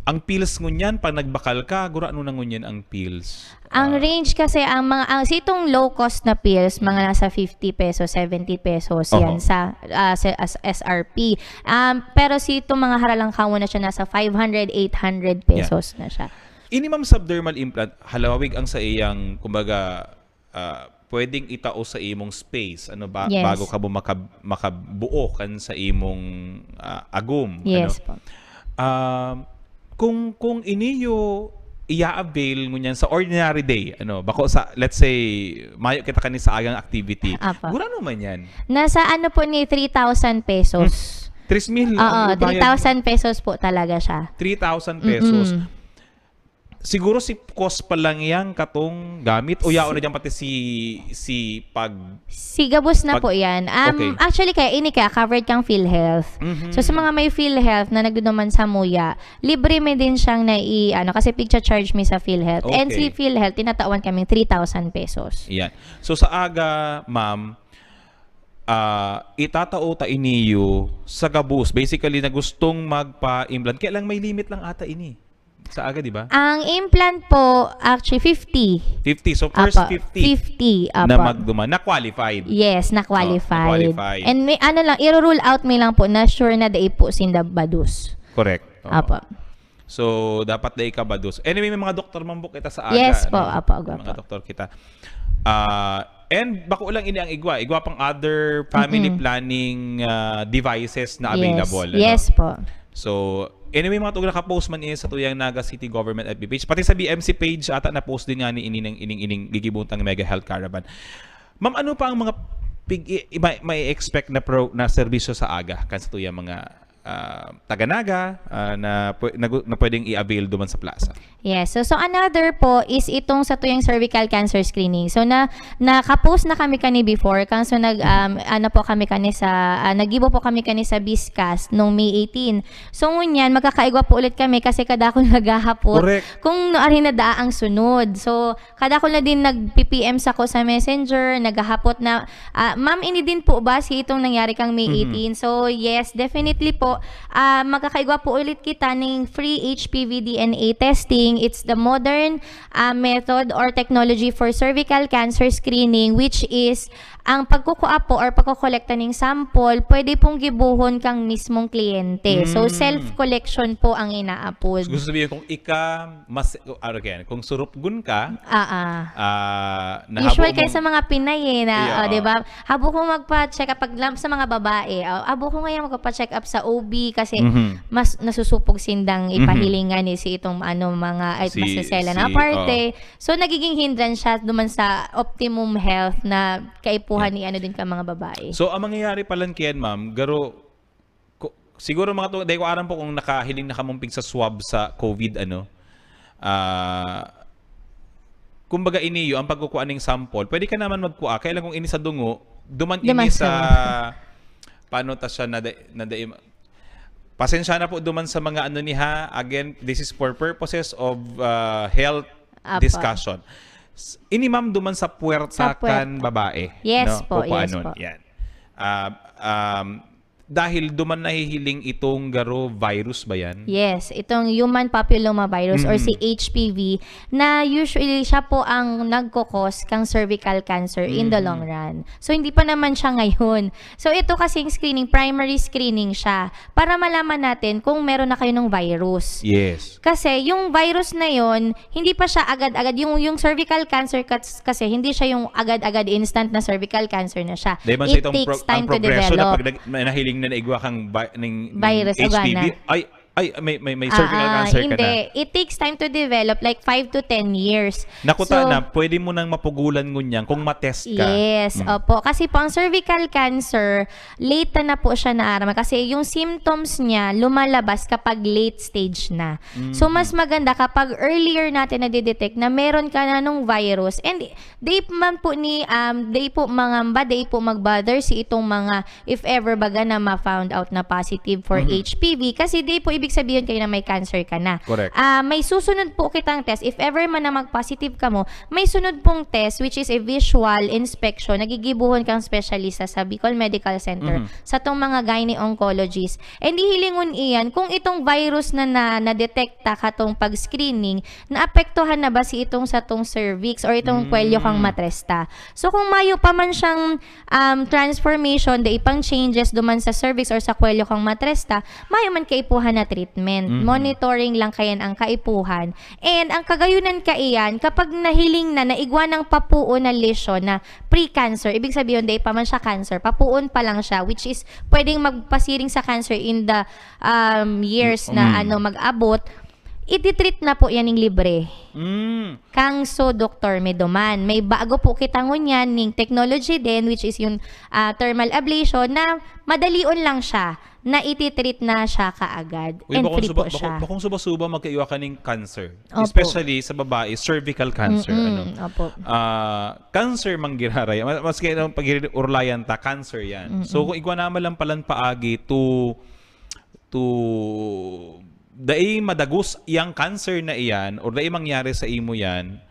ang pills ngunyan, pag nagbakal ka, gurano na ngunyan ang pills. Ang Ah. range kasi, ang mga, ang, sitong low cost na pills, mga nasa fifty pesos, seventy pesos, Oho. yan sa, ah, sa, as, S R P. Um, pero sitong mga haralangkawan na siya, nasa five hundred, eight hundred Yeah. pesos na siya. Ini, ma'am, subdermal implant, halawig ang sa iyang, kumbaga, ah, pwedeng itao sa imong space, ano, ba-, Yes. bago ka mo makab-, makabuo kan sa imong, ah, agom, Yes ano? po. Um, kung, kung iniyo i-avail ngunyan sa ordinary day, ano, bako sa, let's say, mayo kita kani sa agang activity. Apo. Gurano man yan? Nasa ano po ni, three thousand pesos. Hmm. Tres mil Oo, ang ibayad. Three thousand pesos po talaga siya. Three thousand pesos. Mm-mm. Siguro si cost pa lang yan katong gamit o yaon na Si dyan pati si, si pag Si gabos na pag po yan. Um, Okay. actually, kaya ini kaya covered kang PhilHealth. Mhm. So, sa mga may PhilHealth na nagduduman sa Muya, libre mi din siyang nai-, ano, kasi pigcha-charge mi sa PhilHealth. And si Okay. PhilHealth, tinatawan kaming three thousand pesos. Yan. So, sa aga, ma'am, ah, itatao ta iniyo sa gabos. Basically, na gustong magpa-implant. Kaya lang may limit lang ata ini. Sa aga, di ba? Ang implant po, actually, fifty. Fifty. So, first Apo, fifty fifty, na apo. magduman, na qualified. Yes, na Oh, qualified. na qualified. And may, ano lang, i-rule out mi lang po na sure na dai po sinda bados. Correct. Oo. Apo. So, dapat dai ka bados. Anyway, may mga doktor man po kita sa aga, Yes po, no? apo, May mga apo. doktor kita. Ah, and bako lang ini ang igwa. Igwa pang other family Mm-mm. planning, ah, devices na Yes. available, ano? Yes po. So, anyway, mga tugla, naka-post man ini sa tuyang Naga City Government F B page. Pati sa B M C page, ata na-post din nga ni ining, ining, ining gigibuntang Mega Health Caravan. Ma'am, ano pa ang mga pig-, i-, i-, may, may expect na pro-, na serbisyo sa aga kan sa tuyang mga ah, taga Naga, ah, na pwe-, na gu-, na pwedeng i-avail duman sa plaza. Yes. So, so another po is itong satuyang cervical cancer screening. So, na, naka-post na kami kani before. Kang so, nag, um, ano po kami kani sa, ah, naggibo po kami kani sa Bizcast nung May eighteen. So, ngunyan, magkakaigwa po ulit kami kasi kadakol naghahapot. Correct. Kung no, ari na daa ang sunod. So, kadakol na din nag-P P M sako sa Messenger, naghahapot na, ah, "Ma'am, ini din po ba si itong nangyari kang May Mhm. eighteen?" So, yes, definitely po. Ah, magkakaigwa po ulit kita ning free H P V D N A testing. It's the modern, ah, method or technology for cervical cancer screening, which is ang pagkukua po or pagkokolekta ning sample, pwede pong gibohon kang mismong kliyente. So, Mm. self-collection po ang inaapod. So, gusto sabihin, kung ika, mas, ano yan, kung surupgon ka, Ah, ah. ah, Usual nahabo kayo mong sa mga Pinay eh, na, Yeah, oh, di oo. ba? Habo ko magpa-check up, pag lam-, sa mga babae, oh, habo ko ngayon magpa-check up sa O B kasi Mhm. mas nasusupog sindang Mhm. ipahiling nga ni si itong ano, mga, ay, Si, masasela si, na parte. oo. So, nagiging hindrance siya duman sa optimum health na kaipuhan ni ano din ka mga babae. So, ang mangyayari pala kiyan, ma'am, garo, ko, siguro mga to, dahil ko aram po kung nakahiling na kamong pigsa-swab sa COVID, ano, ah, kumbaga iniyo, ang pagkukuha ning sample, pwede ka naman magkuha, kaya lang kung ini sa dungo, duman ini Duman sa, sa paano ta siya na, na, pasensya na po duman sa mga ano ni ha, again, this is for purposes of ah, health Apa. discussion. S- Ini ma'am duman sa puwerta Sa puwerta. kan babae. Yes no? po, yes Kukuanon. po. Yan. Ah, um, dahil duman nahihiling itong garo virus ba yan? Yes, itong human papillomavirus or Mhm. si H P V, na usually siya po ang nagkokos kang cervical cancer in the Mhm. long run. So, hindi pa naman siya ngayon. So, ito kasing screening, primary screening siya para malaman natin kung meron na kayo ng virus. Yes. Kasi yung virus na yon, hindi pa siya agad-agad. Yung, yung cervical cancer kas-, kasi, hindi siya yung agad-agad instant na cervical cancer na siya. Dahil man sa It itong takes pro- time ang to progression na develop. pag nag- nahiling na naigwa kang ba- ning, ning Virus, H P V, uga na. ay, ay, may, may, may Ah, cervical ah, cancer ka hindi. na. It takes time to develop, like five to ten years. Nakuta So, na, pwede mo nang mapugulan ngunyan kung matest ka. Yes, Mm. opo. Kasi po, ang cervical cancer, late na po siya naaraman. Kasi yung symptoms niya, lumalabas kapag late stage na. So, Mm. mas maganda kapag earlier natin nadidetect na meron ka na nung virus. And they man po ni, um, they po mangamba, they po mag-bother si itong mga, if ever baga na ma-found out na positive for Mhm. H P V. Kasi they po, ibig sabihin kayo na may cancer ka na. Correct. Ah, may susunod po kitang test. If ever man na mag-positive ka mo, may sunod pong test, which is a visual inspection, nagigibuhon kang specialista sa Bicol Medical Center, Mhm. sa tong mga gynae-oncologist. And hihilingon iyan, kung itong virus na, na na-detect ta katong pag-screening, naapektuhan na ba si itong sa tong cervix or itong Mm. kwelyo kang matresta. So, kung mayo pa man siyang, um, transformation, dai pang changes duman sa cervix or sa kwelyo kang matresta, mayo man kaipuhan na treatment. Mhm. Monitoring lang kayan ang kaipuhan. And ang kagayunan kaiyan, kapag nahiling na, naigwa ng papuon na lesyon na pre-cancer, ibig sabihin, dai pa man siya cancer, papuon pa lang siya, which is pwedeng magpasiring sa cancer in the, um, years na, Mm. ano, mag-abot, ititreat na po yan ng libre. Mm. Kang so, Doktor Medoman, may bago po kita ngunyan ning technology din, which is yung, ah, thermal ablation, na madalion lang siya, na ititreat na siya kaagad. Uy, And bakong free suba, po siya. bakong, bakong suba-suba magkaiwa ka ning cancer. Opo. Especially sa babae, cervical cancer. Mm-mm, Ano? opo. Ah, cancer manggiraray. Mas, mas kaya pag urlayan ta, cancer yan. Mm-mm. So, kung igwa naman lang palan paagi to, to, dai madagos yang cancer na iyan or dai mangyari sa imo yan,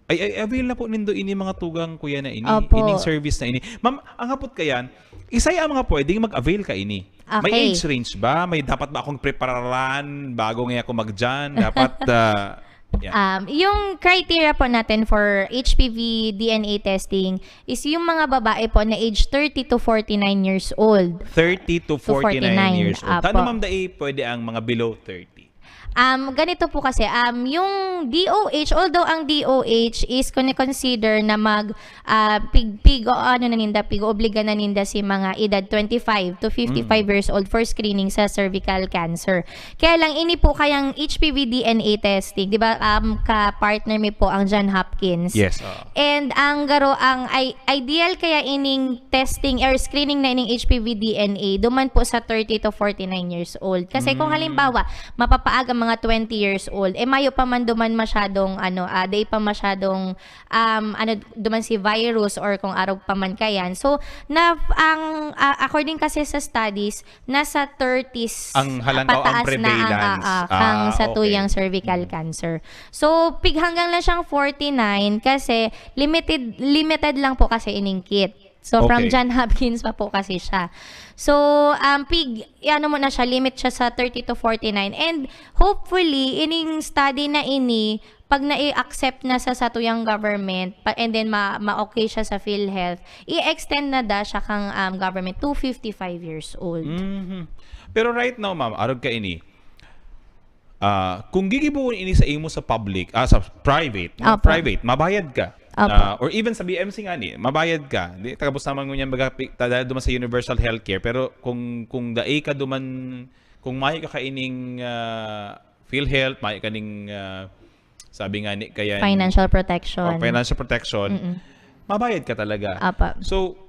ay, ay, avail na po nindo ini mga tugang kuya na ini, Opo. ining service na ini. Ma'am, ang hapot ka yan, isay ang mga pwedeng mag-avail ka ini. May Okay. age range ba? May dapat ba akong prepararan bago nga ako magdiyan? Dapat, ah, yan. Um, yung criteria po natin for H P V D N A testing is yung mga babae po na age thirty to forty-nine years old. Thirty to To forty-nine forty-nine, years old. apo. Tano, ma'am, dai pwede ang mga below thirty? Um, ganito po kasi, um, yung D O H, although ang D O H is kini-consider na mag, ah, pig-, pig-, o ano na ninda, pig-oobliga na ninda si mga edad twenty-five to fifty-five Mm. years old for screening sa cervical cancer. Kaya lang, ini po kayang H P V D N A testing, di ba, um, ka-partner mi po ang John Hopkins. Yes, oo. And ang garo, ang i-, ideal kaya ining testing or screening na ining H P V D N A, duman po sa thirty to forty-nine years old. Kasi kung Mm. halimbawa, mapapaaga mga twenty years old, eh, mayo pa man duman masyadong, ano, ah, dai pa masyadong, um, ano, duman si virus or kung arog pa man kayan. So, na, ang, ah, according kasi sa studies, nasa thirties Ang halang-, o, ang pataas na ang, ah, prevalence. ah, kang Ah, sa okay. tuyang cervical Mm. cancer. So, pig-, hanggang lang siyang forty-nine kasi limited, limited lang po kasi ining kit. So, from Okay. John Hopkins pa po kasi siya. So, um, pig-, ano mo na siya, limit siya sa thirty to forty-nine. And hopefully, ining study na ini, pag nai-accept na sa satuyang government, pa, and then ma-, ma-okay siya sa PhilHealth, i-extend na da siya kang, um, government to fifty-five years old. Mhm. Pero right now, ma'am, arog ka ini, ah, kung gigibohon ini sa imo sa public, ah, sa private, no? Opo. Private, mabayad ka. Opo. Ah, or even sa B M C nga ni, mabayad ka. Di, tapos naman ngunyan baga, pi-, ta-, dahil duman sa universal healthcare, pero kung, kung dai ka duman, kung mayo ka kaining, ah, PhilHealth, mayo ka ning, ah, sabi nga ni, kaya Financial protection. o financial protection, Mm-mm. mabayad ka talaga. Apa. So,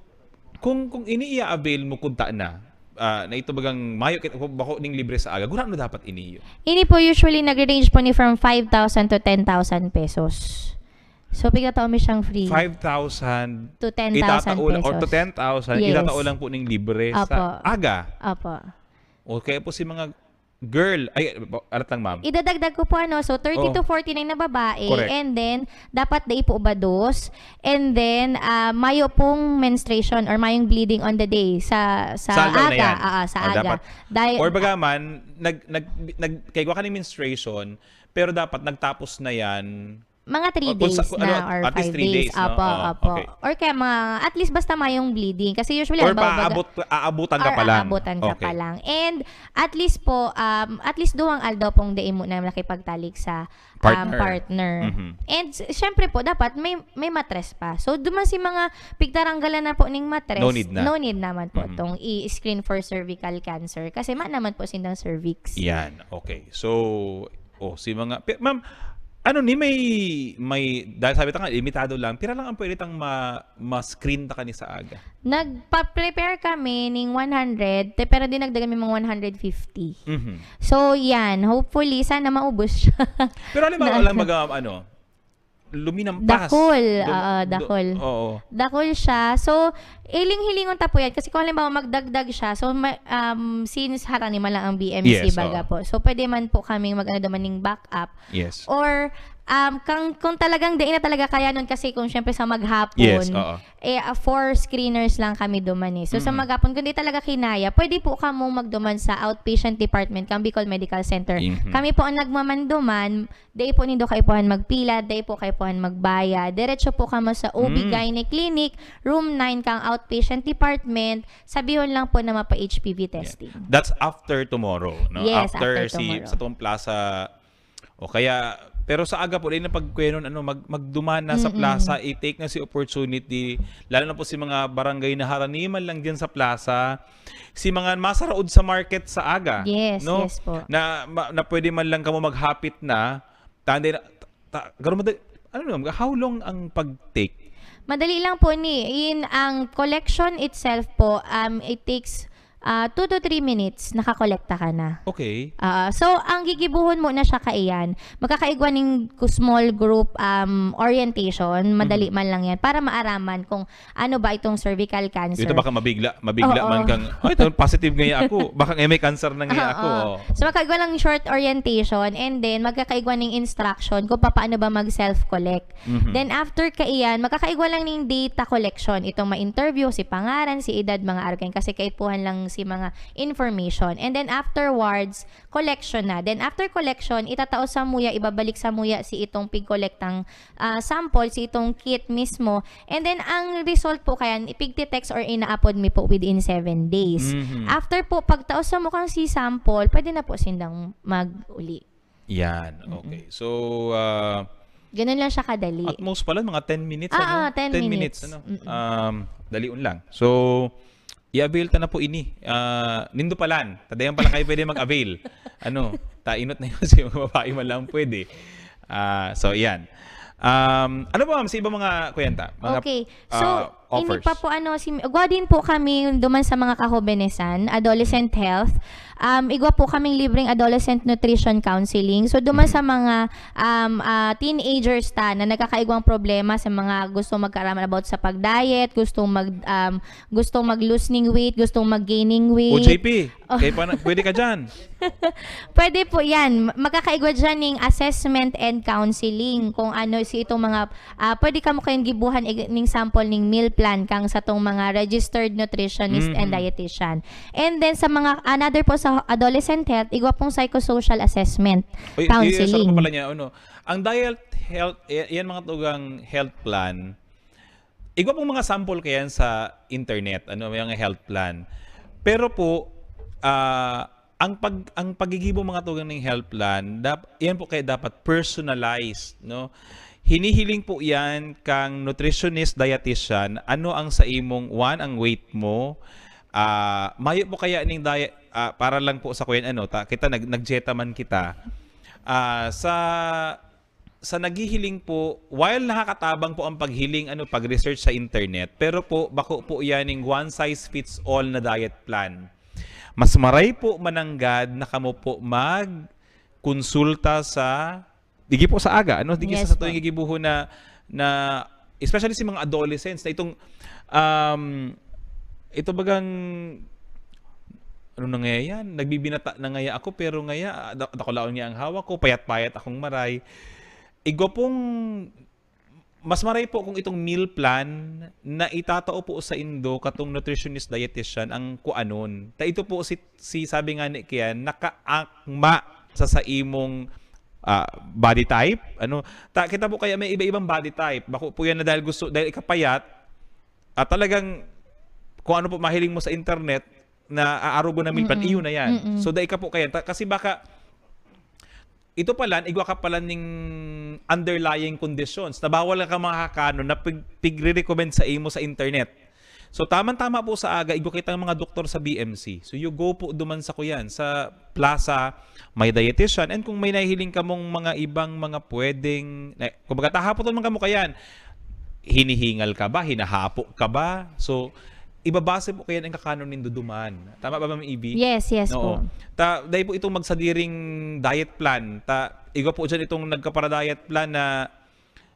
kung, kung ini i-avail mo, kunta na, ah, na ito bagang mayo kit-, bako ning libre sa aga, gurano dapat ini iyo? Ini po usually nagre-range po ni from five thousand to ten thousand pesos. So, pigtatao mi siyang free. Five thousand To ten thousand itataon, or to pesos. ten thousand, Yes. itatao lang po ning libre sa Apo. aga. Apo. O kaya po si mga girl, ay, arat lang, ma'am. Idadagdag ko po, ano, so thirty Oh. to forty-nine na babae, Correct. and then, dapat dai po ubados, and then, ah, mayo pong menstruation or mayong bleeding on the day sa, sa Sa aldaw na aga. yan. Ah, ah, sa Ah, aga. dapat. Dahil Or baga man, nag-, nag-, nag-, kaigwa ka ng menstruation, pero dapat nagtapos na yan. Mga three O, kung sa, days kung na ano, or at least five three days. days, no? Apo, Oo, apo. okay. Or kaya mga, at least basta mayong bleeding. Kasi usually, Or halimbawa, baga paabot, aabutan ka Ah, pa lang. aabutan ka Okay. pa lang. And at least po, um, at least duwang aldaw pong dai mo na nakipagtalik sa, um, Partner. partner. Mhm. And s-, syempre po, dapat may, may matres pa. So, duman si mga pigtaranggalan na po ning matres, No need na. no need naman po Mhm. tong i-screen for cervical cancer. Kasi ma naman po sindang cervix. Yan. Okay. So, oh, si mga, pi-, ma'am, ano ni may, may, dahil sabi ta nga, limitado lang, pira lang ang pwede tang ma-, ma-screen ta kani sa aga? Nagpa-prepare kami ning one hundred, te-, pero dinagdagan mi mga one hundred fifty. Mhm. So, yan. Hopefully, sana maubos siya. Pero halimbawa Na- lang mag, um, ano, luminampas. Dakul. Lum-, Oo, du-, dakul. oo. Dakul siya. So, hiling-hilingon ta po yan. Kasi kung halimbawa, magdagdag siya, so, ma-, um, since harani man lang ang B M C, Yes, baga oo. po. So, pwede man po kaming mag-ano naman ning backup. Yes. Or, um, kang, kung talagang dai na talaga kaya nun, kasi kung syempre sa maghapon, Yes, oo. eh, ah, four screeners lang kami duman eh. So, sa Mhm. maghapon, kung di talaga kinaya, pwede po kamo magduman sa outpatient department kang Bicol Medical Center. Mhm. Kami po ang nagmamanduman, dai po nindo kaipuhan magpila, dai po kaipuhan magbayad. Diretso po kamo sa O B Mm. Gynae Clinic, room nine kang outpatient department. Sabihon lang po na mapa-H P V Yeah. testing. That's after tomorrow, no? Yes, After after si, tomorrow. sa Tom Plaza, o kaya, pero sa aga po, dai na pagkwenon, ano, mag-, magduman na sa Mm-mm. plaza, i-take na si opportunity, lalo na po si mga barangay na harani man lang diyan sa plaza, si mga masaraod sa market sa aga, Yes, no? yes po. Na, ma-, na pwede man lang kamo maghapit na, tanda na, ta-, garo madali, ano naman, how long ang pag-take? Madali lang po ni, in ang collection itself po, um, it takes, ah, two to three minutes, nakakolekta ka na. Okay. Ah, so, ang gigibohon mo na siya kaiyan, magkakaigwa ning ku-, small group, um, orientation, madali Mhm. man lang yan, para maaraman kung ano ba itong cervical cancer. Ito baka mabigla, mabigla Oo. man kang, "Ay, ito, positive nga ako. Baka nga may cancer na nga Oo. ako." Oh. So, magkakaigwa lang short orientation, and then magkakaigwa ning instruction kung paano ba mag-self-collect. Mhm. Then, after kaiyan, magkakaigwa lang ning data collection. Itong ma-interview, si pangaran, si edad, mga arog kayan, kasi kaipuhan lang si mga information. And then afterwards, collection na. Then after collection, itatao sa muya, ibabalik sa muya si itong pigkolektang, ah, sample, si itong kit mismo. And then ang result po kaya, ipigte-text or inaapod mi po within seven days. Mhm. After po, pagtao sa mukang si sample, pwede na po sindang mag-uli. Yan. Mm-mm. Okay. So, ah, Ganun lang siya kadali. At most pala, mga ten minutes, Ah, ano? ah, ten ten minutes. minutes, ano? Mm-mm. Um, dalion lang. So, i-avail ta na po ini. Ah, nindo palan. Tadayan pala kayo pwede mag-avail. Ano, tainot na yun sa mga babae man lang pwede. Ah, so, yan. Um, ano pa, ma'am, sa ibang mga kuyenta? Mga, Okay. So, ah, ini offers? pa po, ano, si, igwa din po kami duman sa mga kahobenesan, adolescent health. Um, igwa po kaming libreng adolescent nutrition counseling. So, duman Mhm. sa mga, um, ah, teenagers ta na nagkakaigwang problema sa mga gustong magkaaraman about sa pag-diet, gustong mag, um, gustong mag-losing weight, gustong mag-gaining weight. O J P, Oh. kayo pa na, pwede ka dyan. Pwede po yan. Magkakaigwa dyan ning assessment and counseling. Kung ano, si itong mga, ah, pwede kamo kayong gibuhan ig-, ning sample ning meal plan kang sa tong mga registered nutritionist and Mhm. dietitian. And then sa mga, another po sa adolescent health, igwa pong psychosocial assessment, Uy, uy, counseling. sarap pala niya, ano. Ang diet health, y-, yan mga tugang health plan, igwa pong mga sample kayan sa internet, ano, may mga health plan. Pero po, ah, ang pag-, ang paggigibo mga tugang ning health plan, dap-, yan po kaya dapat personalized, no? Hinihiling po yan kang nutritionist, dietitian, ano ang sa imong, one, ang weight mo, ah, mayo po kaya ning diet, ah, para lang po sa kuyan, ano, ta-, kita nag-, nag-dieta man kita. Ah, sa, sa naghihiling po, while nakakatabang po ang paghiling, ano, pag-research sa internet, pero po, bako po yan yung one size fits all na diet plan. Mas maray po mananggad na kamo po magkonsulta sa, digi po sa aga, ano? Digi sa Yes sa po. tuwing gigibuhon na, na, especially si mga adolescents na itong, um, ito bagang, ano na ngaya yan? Nagbibinata na ngaya ako, pero ngaya, ah, da-, dakulaon niya ang hawak ko, payat-payat akong maray. Igwa pong, mas maray po kung itong meal plan na itatao po sa indo katong nutritionist, dietitian ang kuanon. Ta ito po si, si sabi nga ni Kian, nakaakma sa saimong, ah, body type. Ano, ta, kita po kaya may iba-ibang body type. Bako po yan na dahil gusto, dahil ikapayat, at talagang kung ano po mahiling mo sa internet na aarugon na meal plan, Mm-mm. iyon na yan. Mm-mm. So, dai ka po kaya, ta-, kasi baka ito pala, igwa ka pala ning underlying conditions na bawal ka makakanon na pig-, pigre-recommend sa imo sa internet. So, tamang-tama po sa aga, igwa kitang mga doktor sa B M C. So, you go po duman sa kuyan, sa plaza, may dietitian. And kung may nahihiling ka mong mga ibang mga pwedeng, na, kumbaga, tahapoton man ka mo kayan, hinihingal ka ba? Hinahapo ka ba? So, ibabase po kayan ang kakanon nindo duman. Tama ba, Ma'am Evie? Yes, yes Oo. po. Ta, dahil po itong magsadiring diet plan, ta, igwa po dyan itong nagkapara-diet plan na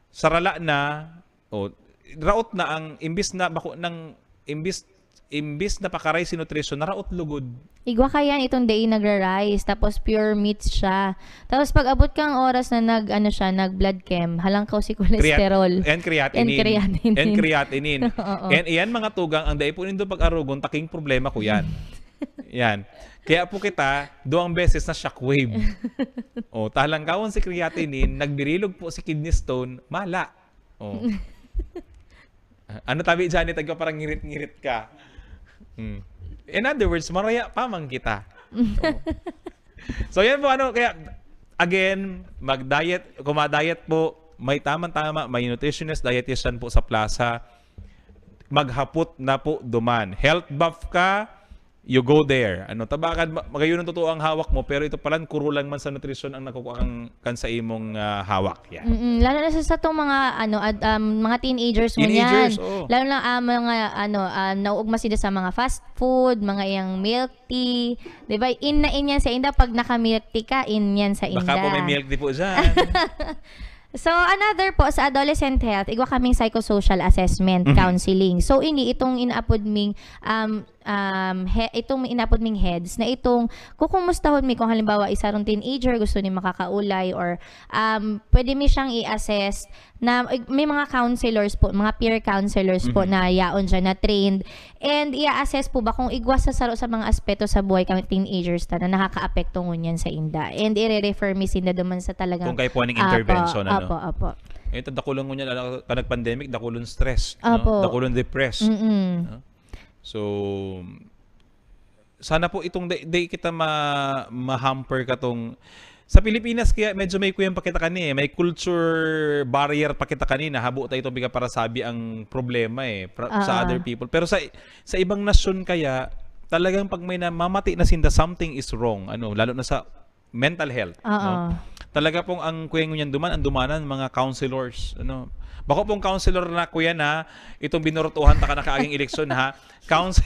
sarala na, o, raot na ang, imbis na bako ng, imbis, imbis na pakaray si nutrition, naraot lugod. Igwa kayan itong dai nagra-rice, tapos pure meat siya. Tapos pag abot kang oras na nag, ano siya, nag blood chem, halangkaw si Creat-, cholesterol. and creatinine. And creatinine. And creatinine. Oo. And iyan, mga tugang, ang dai po nindo pag-arugon, taking problema ko yan. Yan. Kaya po kita, duwang beses na shockwave. O, talangkawon si creatinine, nagbirilog po si kidney stone, mala. O. Ano tabi, Janet? Agka parang ngirit-ngirit ka. Hmm. In other words, maraya pa man kita. O. So, yan po, ano, kaya, again, mag-diet, kung ma-diet po, may tamang-tama, may nutritionist, dietitian po sa plaza. Maghapot na po duman. Health buff ka, you go there. Ano, tabakan, ma-, magayon ang totoo ang hawak mo, pero ito palan, kuro lang man sa nutrition ang nakukuha kan, kan sa imong, ah, hawak. Yan. Mm-mm. Lalo na sa, sa tong mga, ano, ad-, um, mga teenagers mo Teenagers, niyan. oo. Lalo na, ah, mga, ano, ah, nauugma sila sa mga fast food, mga iyang milk tea. Di ba? In na in yan sa inda. Pag naka-milk tea ka, in yan sa inda. Baka po may milk tea po dyan. So, another po, sa adolescent health, igwa kaming psychosocial assessment, Mhm. counseling. So, ini itong inaapod ming, um, um, he-, itong inapod ming heads na itong kukumustahon mi kung halimbawa isa rong teenager gusto ni makakaulay or, um, pwede mi siyang i-assess na may mga counselors po, mga peer counselors po Mhm. na yaon dyan na trained and i-assess po ba kung igwa sa saro sa mga aspeto sa buhay kang teenagers ta na nakakaapekto ngunyan sa inda. And ire-refer mi sinda duman sa talagang Kung kaya po aning Apo, intervention, ano? apo, apo. Ngayon, dakulon ngunyan, ano, kanag pandemic, dakulon stress, no? Apo. Dakulon depressed. Mm-mm. No? So, sana po itong di, di kita ma-, ma-hamper katong, sa Pilipinas kaya medyo may kuyan pa kita kani eh. May culture barrier pa kita kani na habo tayo itong para sabi ang problema eh, pra-, sa Ah. other people. Pero sa, sa ibang nasyon kaya, talagang pag may namamati na sinda, something is wrong. Ano, lalo na sa mental health, Oo. no? Talaga pong ang kuya ngunyan duman, ang dumanan, mga counselors, ano? Bako pong counselor na kuya na, itong binurutuhan ta ka na kaaging eleksyon, ha? Counsel-,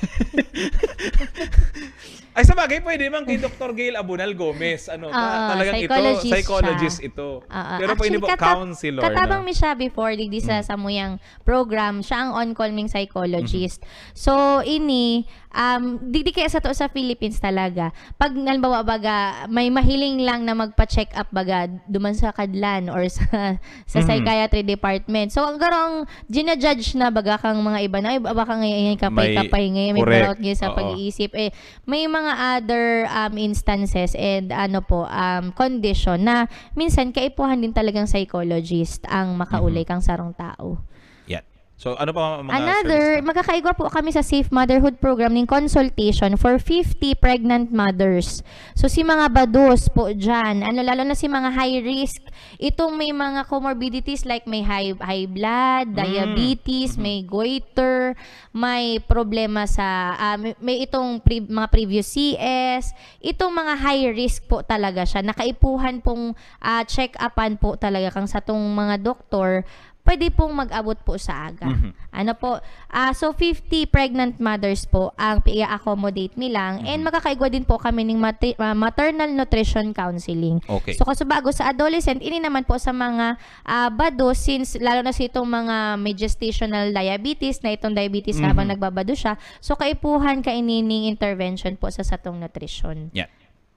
Ay, sa bagay, pwede man kay Doktor Gail Abunal Gomez, ano? Ta-, Oo, talagang ito, psychologist siya. psychologist ito. Oo. Pero pwede Actually, po, kata-, counselor, katabang no? mi siya before, digdi sa Mm. samuyang program, siya ang on-call ming psychologist. Mhm. So, ini, um, di, di kaya sa to sa Philippines talaga. Pag, halimbawa, baga, may mahiling lang na magpa-check up, baga, duman sa Kadlan or sa, sa Mhm. psychiatry department. So, ang garo ang gina-judge na, baga, kang mga iba na, "Ay, baka ngayon, May, kapay-kapay ngayon, may correct. burnout ngayon sa Oo. pag-iisip." Eh, may mga other, um, instances and, ano po, um, condition na minsan kaipuhan din talagang psychologist ang makaulay Mhm. kang sarong tao. Yan. So, ano pa mga Another, service na? magkakaigwa po kami sa Safe Motherhood Program ning consultation for fifty pregnant mothers. So, si mga bados po dyan, ano, lalo na si mga high risk, itong may mga comorbidities like may high, high blood, Mm. diabetes, Mhm. may goiter, may problema sa, ah, may, may itong pre-, mga previous C S, itong mga high risk po talaga siya. Nakaipuhan pong, ah, check-upan po talaga kang satong mga doktor, pwede pong mag-abot po sa aga. Mhm. Ano po, ah, so fifty pregnant mothers po ang i-accommodate nilang and Mhm. makakaigwa din po kami ning mati-, ah, maternal nutrition counseling. Okay. So, kasubago sa adolescent, ini naman po sa mga, ah, bado, since lalo na sa itong mga may gestational diabetes, na itong diabetes Mhm. habang nagbabado siya, so kaipuhan kaini ning intervention po sa satong nutrition. Yeah.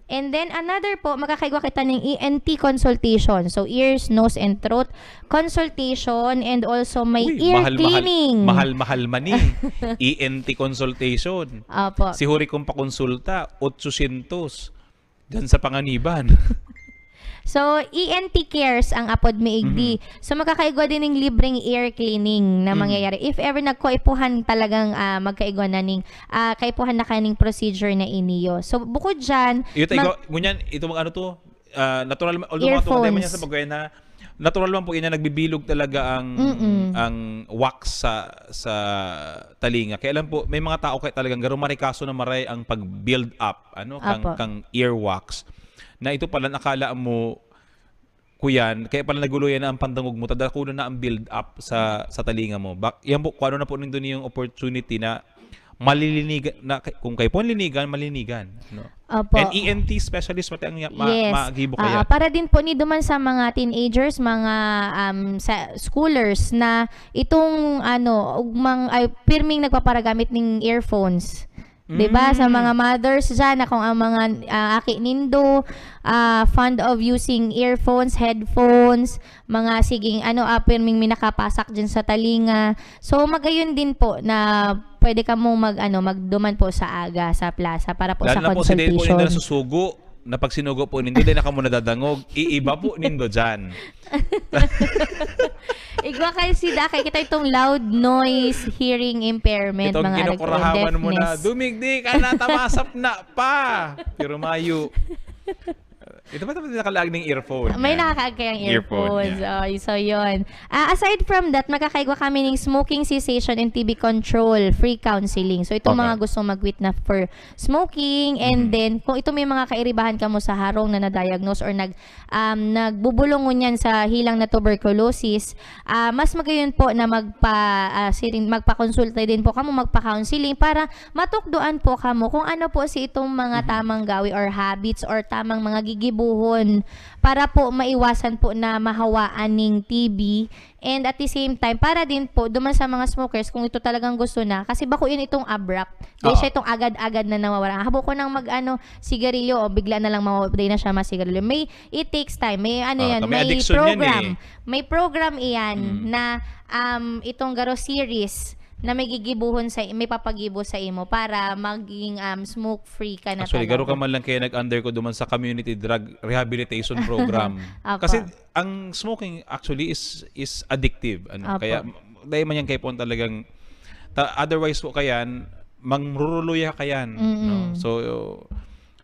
And then another po, makakaigwa kita ning E N T consultation. So, ears, nose, and throat consultation and also may Uy, ear mahal-mahal, cleaning. mahal-mahal man eh. E N T consultation. Opo. Si Huri kong pakonsulta, otsosyentos. Diyan sa Panganiban. So, E N T Cares ang apod mi igdi. Mhm. So, makakaigwa din ning libreng ear cleaning na Mhm. mangyayari. If ever nagkaipuhan talagang, ah, magkaigwa na ning, ah, kaipuhan na kaning procedure na iniyo. So, bukod dyan, Ito, mag- ikaw, ngunyan, ito mag-, ano to? Ah, natural, although mga tumatay man yan sa Earphones. pagkaya na, natural man po yan na nagbibilog talaga ang, Mm-mm. ang wax sa, sa talinga. Kaya lang po, may mga tao kaya talagang garo marikaso na maray ang pag-build up, ano, kang, Apo. kang ear wax. Na ito pala, nakala mo, kuyan, kaya pala naguluyan na ang pandangog mo, tadakulo na ang build up sa, sa talinga mo. Bak-, yan po, kung ano na po nindo niyong opportunity na malilinigan, na, kung kayo po ang linigan, malinigan. No? Opo. And E N T specialist, pati ang ya-, ma-, Yes. maagibo Ah, kaya. para din po ni duman sa mga teenagers, mga, um, sa schoolers na itong, ano, ugmang, ay, pirming nagpaparagamit ning earphones. Di ba? Sa Mm. mga mothers dyan, na kung ang mga, ah, aki nindo, ah, fond of using earphones, headphones, mga siging, ano, ah, pirming minakapasak dyan sa talinga. So, magayon din po na pwede kamong mag, ano, magduman po sa aga sa plaza para po Lalo sa na po, si Dave po, consultation. yung nasusugo, na pag sinugo po nindo, di na kamo nadadangog. Iiba po nindo dyan. Igwa kayo si Dakay, kita itong loud noise, hearing impairment, Itong mga kinukurahawan mo na, deafness. "Dumigdi ka na, tamasap na pa!" Pero mayo. Ito ba, ito ba nakalaag ng earphone? May Yan. nakakaag kayang Earphone, earphones. yan. Oh, so yun. Ah, aside from that, makakaigwa kami ng smoking cessation and T B control, free counseling. So, itong Okay. mga gustong mag-quit na for smoking, and Mhm. then, kung ito may mga kairibahan kamo sa harong na na-diagnose or nag-, um, nagbubulong ngunyan sa hilang na tuberculosis, ah, mas magayon po na magpa-, ah, siring, magpakonsulta din po kamo, magpa-counseling para matukdoan po kamo kung ano po si itong mga Mhm. tamang gawi or habits or tamang mga gigibo puhon para po maiwasan po na mahawaan ning T B. And at the same time, para din po duman sa mga smokers, kung ito talagang gusto na, kasi bako yun itong abrupt. Dahil Oo. Siya itong agad-agad na nawawala. Habo ko nang mag-ano, sigarilyo o bigla na lang mawawala na siya masigarilyo. May, it takes time. May ano Ah, yan, may may addiction yan program. Eh. May program iyan Mm. na um, itong garo series na may gigibuhon sa may papagibo sa imo para maging um, smoke free ka na Actually, garo ka talaga. Man lang kaya nag-undergo duman sa community drug rehabilitation program. Apa. Kasi ang smoking actually is is addictive, ano. Apa. Kaya dahil man yan kayo po talagang ta, otherwise po kayan mangruruluya kayan, Mm-mm. no? So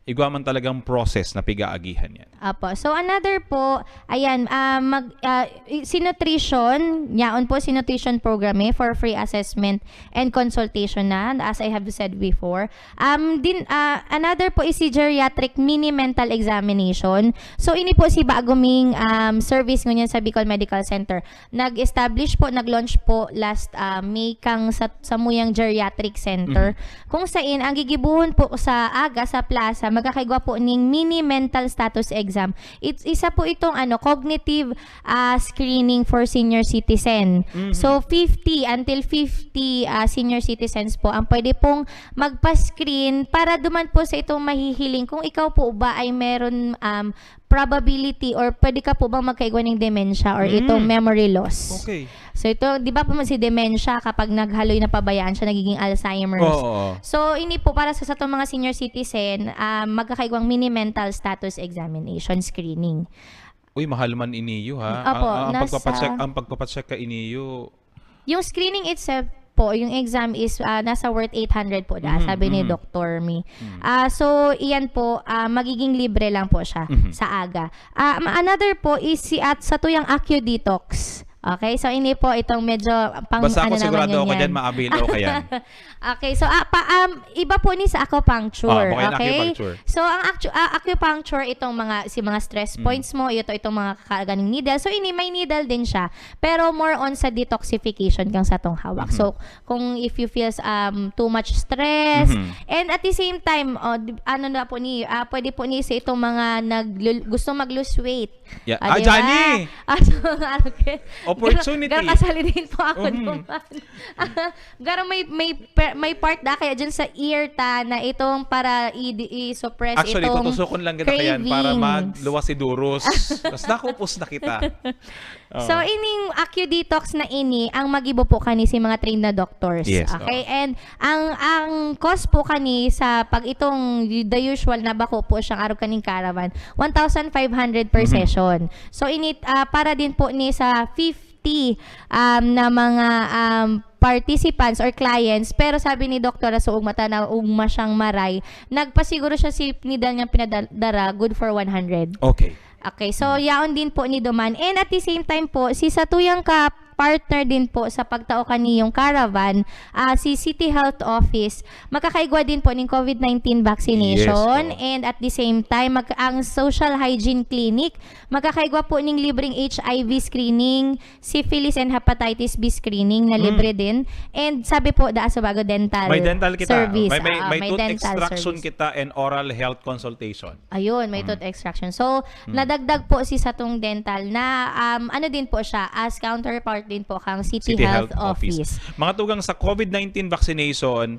igwa man talagang process na pigaagihan yan. Apo. So another po, ayan, ah, mag ah, i- si nutrition, yaon po si nutrition program eh, for free assessment and consultation na, as I have said before. Um din ah, another po is si geriatric mini mental examination. So ini po si baguming um, service ngunyan sa Bicol Medical Center. Nag-establish po, nag-launch po last ah, May kang sa samuyang geriatric center. Kung sain ang gigibuhon po sa aga sa plaza, magkakaigwa po ning mini mental status exam. It's isa po itong ano cognitive ah, screening for senior citizen. Mhm. So fifty until fifty ah, senior citizens po ang pwede pong magpa-screen para duman po sa itong mahihiling kung ikaw po ba ay meron um, probability or pwede ka po bang magkaigwa ng dementia or Mm. itong memory loss. Okay. So ito, di ba po si dementia kapag naghaloy na pabayaan siya, nagiging Alzheimer's. Oo. So, ini po para sa satong mga senior citizen, ah, magkakaigwang mini mental status examination screening. Uy, mahal man iniyo ha. Apo, ang, ang nasa- pagpapacheck, ang pagpapacheck ka iniyo. Yung screening itself po, yung exam is ah, nasa worth eight hundred po da, Mhm, sabi ni mhm. Doctor Mi. Mhm. Ah, so, iyan po, ah, magiging libre lang po siya Mhm. sa aga. Ah, ma- another po is si at sa tuyang Acu Detox. Okay, so ini po itong medyo pang Basta ako ano naman sigurado yun ako yan. Dyan, maabil ako yan. Okay, so ah, pa, um, iba po ni sa acupuncture. Ah, okay, Okay, acupuncture. So ang actu- ah, acupuncture, itong mga si mga stress Mm. points mo, ito itong mga kaganing needle. So ini may needle din siya, pero more on sa detoxification kang satong hawak. Mhm. So kung if you feel um too much stress, Mhm. and at the same time, oh, di- ano na po ni, ah, pwede po ni sa itong mga nag gusto mag-lose weight. Yeah. Ah, Ah, di Johnny! ba? Ah, so, ano, okay. Opportunity. Gar- garkasali din po ako Mhm. naman. Gara may may per- may part da kaya dyan sa ear ta na itong para i- i-suppress Actually, itong tutusukon lang kita kaya para cravings. Magluwas si Durus. Tapos nakupos na kita. Oo. So, ining Acu Detox na ini, ang magibo po kani si mga trained na doctors. Yes, Okay? oo. And ang ang cost po kani sa pag itong the usual na bako po siyang arog kaning caravan, one thousand five hundred per Mhm. session. So, ini ah, para din po ni sa fifty um, na mga um, participants or clients, pero sabi ni Doktora, so ugma ta na ugma siyang maray, nagpasiguro siya si needle niyang pinadara good for one hundred. Okay. Okay, so yaon din po ni duman. And at the same time po, si satuyang ka partner din po sa pagtao kaniyong caravan, ah, si City Health Office, makakaigwa din po ning COVID nineteen vaccination, Yes, oh. And at the same time, mag- ang social hygiene clinic, makakaigwa po ning libreng H I V screening, syphilis and hepatitis B screening na Mm. libre din. And sabi po, daa sa bago dental May dental kita. service. May, may, Ah, may may tooth dental extraction service. Kita and oral health consultation. Ayun, may Mm. tooth extraction. So, Mm. nadagdag po si satong dental na um, ano din po siya, as counterpart din po kang City, City Health, Health Office. Office. Mga tugang sa COVID nineteen vaccination,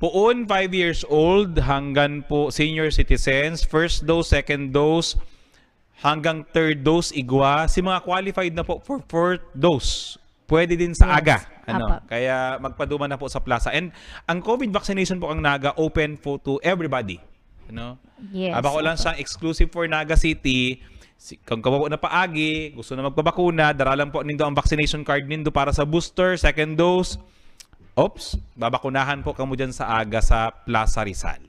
puon five years old hanggang po senior citizens, first dose, second dose, hanggang third dose, igwa. Si mga qualified na po for fourth dose, pwede din sa Yes. aga. Ano? Apo. Kaya magpaduma na po sa plaza. And ang COVID vaccination po ang Naga open po to everybody. Ano? Yes. Aba ko lang Apo. Siyang exclusive for Naga City. Si, kung kabawo na paagi, gusto na magpabakuna, dara lang po nindo ang vaccination card nindo para sa booster, second dose. Oops, babakunahan po kamo dyan sa aga sa Plaza Rizal.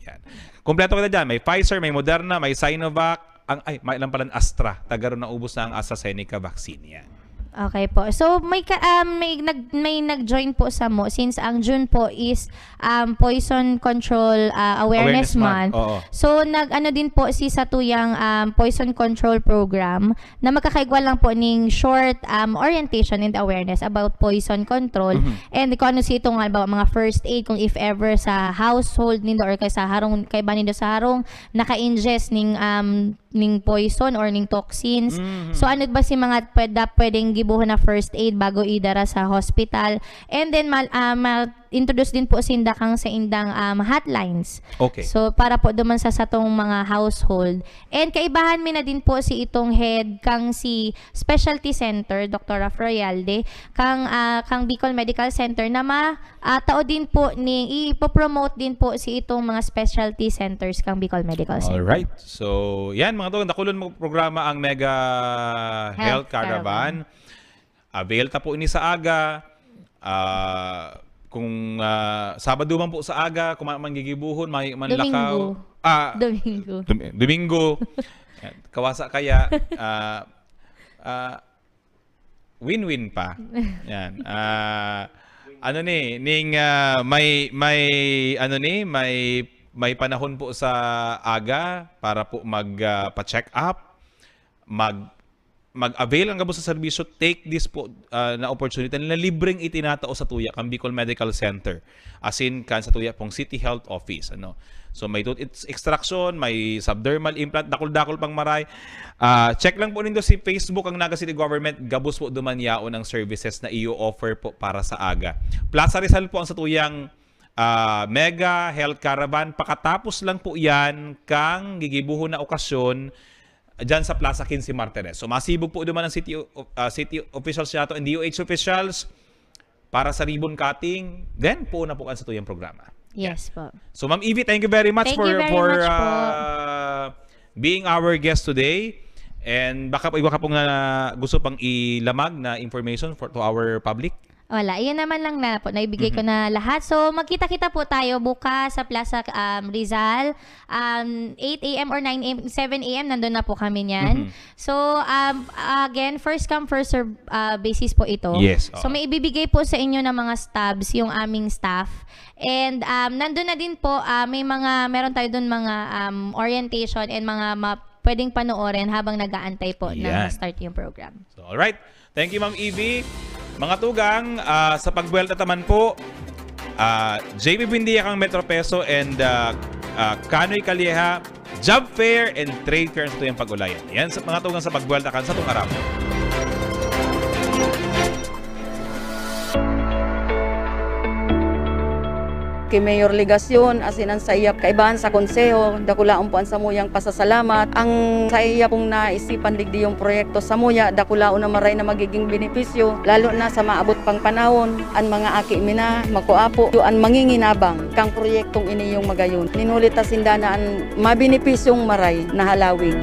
Yan. Kompleto kita dyan. May Pfizer, may Moderna, may Sinovac. Ang, ay, may lang pala Astra. Tagaro na ubos na ang AstraZeneca vaccine. Yan. Okay po. So, may ka-, um, may nag-, may nag-join po samo since ang June po is, um, Poison Control, ah, Awareness Awareness Month. Month. Oo. So, nag-ano din po si satuyang, um, Poison Control Program na magkakaigwa lang po ning short, um, orientation and awareness about poison control Mhm. and kung ano si itong, halimbawa, mga first aid kung if ever sa household nindo or kay sa harong, kaiba nindo sa harong, naka-ingest ning, um, ning poison or ning toxins. Mhm. So, ano ba si mga pwede, pwedeng gibohon na first aid bago idara sa hospital? And then, mal-, ah, ma-introduce din po sinda kang sa indang, um, hotlines. Okay. So, para po duman sa satong mga household. And kaibahan mi na din po si itong head kang si Specialty Center, Doktora Froyalde, kang, ah, kang Bicol Medical Center na ma-, ah, tao din po ni, ipopromote din po si itong mga specialty centers kang Bicol Medical Center. Alright. So, yan, mga tol, dakulon mo programa ang Mega Health Health Caravan. Caravan. Avail ta po ini sa aga. Ah, kung, ah, Sabado man po sa aga, kung ma-, man gigibuhon, may man Domingo. lakaw. Ah, Domingo. Dom-, Domingo. Yan. Kawasa kaya, ah, ah, win-win pa. Yan. Ah, ano ni, ning, ah, may, may, ano ni, may, may panahon po sa aga para po mag, ah, pa-check up, mag, mag-avail ang gabos sa serbisyo, take this po, ah, na opportunity na libreng itinatao sa tuya kang Bicol Medical Center. As in, kan sa tuya pong City Health Office, ano. So, may tooth ex-, extraction, may subdermal implant, dakul-dakul pang maray. Ah, check lang po nindo si Facebook ang Naga City Government, gabos po duman yaon ang services na iyo offer po para sa aga. Plaza Rizal po ang sa tuyang, ah, Mega Health Caravan. Pakatapos lang po yan kang gigibuhon na okasyon dyan sa Plaza Quince Martires. So, masibog po duman ang city o-, ah, city officials nato and D O H officials para sa ribbon cutting. Then, puo na po kan sa tuyang programa. Yes po. So, Ma'am Evie, thank you very much Thank for, you very for, much po. ah, being our guest today. And baka po, iba ka pong na gusto pang ilamag na information for, to our public? Wala. Iyan naman lang na po. Naibigay ko Mhm. na lahat. So, magkita-kita po tayo bukas sa Plaza, um, Rizal. Um, eight A M or nine A M, seven A M, nandun na po kami niyan. Mhm. So, um, again, first come, first serve, ah, basis po ito. Yes, So, oo. may ibibigay po sa inyo ng mga stubs yung aming staff. And, um, nandun na din po, ah, may mga, meron tayo dun mga, um, orientation and mga ma-, pwedeng panoorin habang nag-aantay po na Yan. ma-start yung program. So, alright. Thank you, Ma'am Evie. Mga tugang, ah, sa pagbuwelta taman po, ah, J P Buendia kang Metro Peso and, ah, ah, Kanoy Calleja, Job Fair and Trade Fair sa tuyang pag-ulayan. Yan sa mga tugang sa pagbuwelta kan sa Tunga Ramo. Ki Mayor Legacion, asin an saiya kaibahan sa konseho, dakulaon po an samuyang pasasalamat. Ang saiya pong naisipan digdi yung proyekto samuya, dakulaon na maray na magiging benepisyo, lalo na sa maabot pang panahon, an mga aki mi na, makua po, an manginginabang kang proyektong ini yung magayon. Ninuli ta sinda na an mabenepisyong maray na halawig.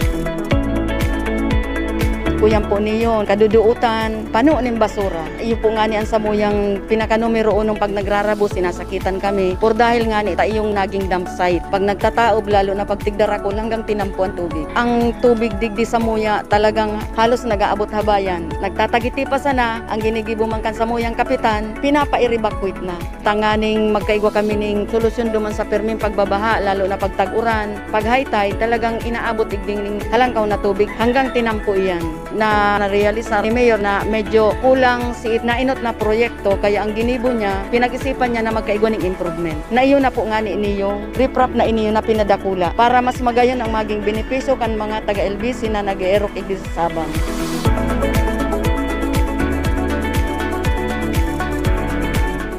Kuyan po niyo, kadudootan, pano nin basura. Iyo po ngani ang samuyang pinaka numero unong pag nagrarabo, sinasakitan kami. Por dahil ngani ta iyong naging dump site. Pag nagtataob, lalo na pag tigdarakol, hanggang tinampo ang tubig. Ang tubig digdi samuya talagang halos nag-aabot habayan. Nagtatagiti pa sana, ang ginigibo man kan samuyang kapitan, pinapa-evacuate na. Tanganing magkaigwa kami ning solusyon duman sa perming pagbabaha, lalo na pag tag-uran, pag high tide, talagang inaabot igding ning halangkaw na tubig hanggang tinampo iyan. Na narealisar ni Mayor na medyo kulang si nainot na proyekto, kaya ang ginibo niya, pinag-isipan niya na magkaigwa ning improvement. Na iyon na po ngani niyong riprap na iniyo na pinadakula para mas magayon ang maging benepisyo kan mga taga-L B C na nag-eerok igdi sa Sabang.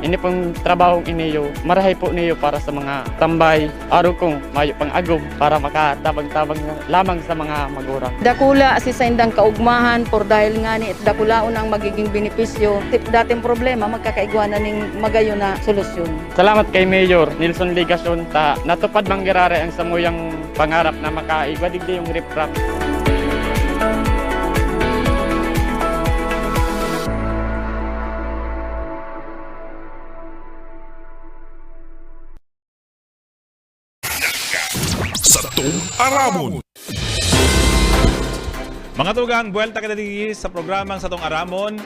Ini pong trabahong iniyo, marahay po niyo para sa mga tambay, arog kong mayo pang agom para makatabang-tabang na lamang sa mga magurang. Dakula si saindang kaugmahan, por dahil ngani dakulaon ang magiging benepisyo, ti-, dating problema, magkakaigwa na ning magayon na solusyon. Salamat kay Mayor Nelson Legacion ta natupad man giraray ang samuyang pangarap na makaigwa digdi yung riprap. Satong Aramon. Mga tugang, buwelta kita digdi sa programang Satong Aramon.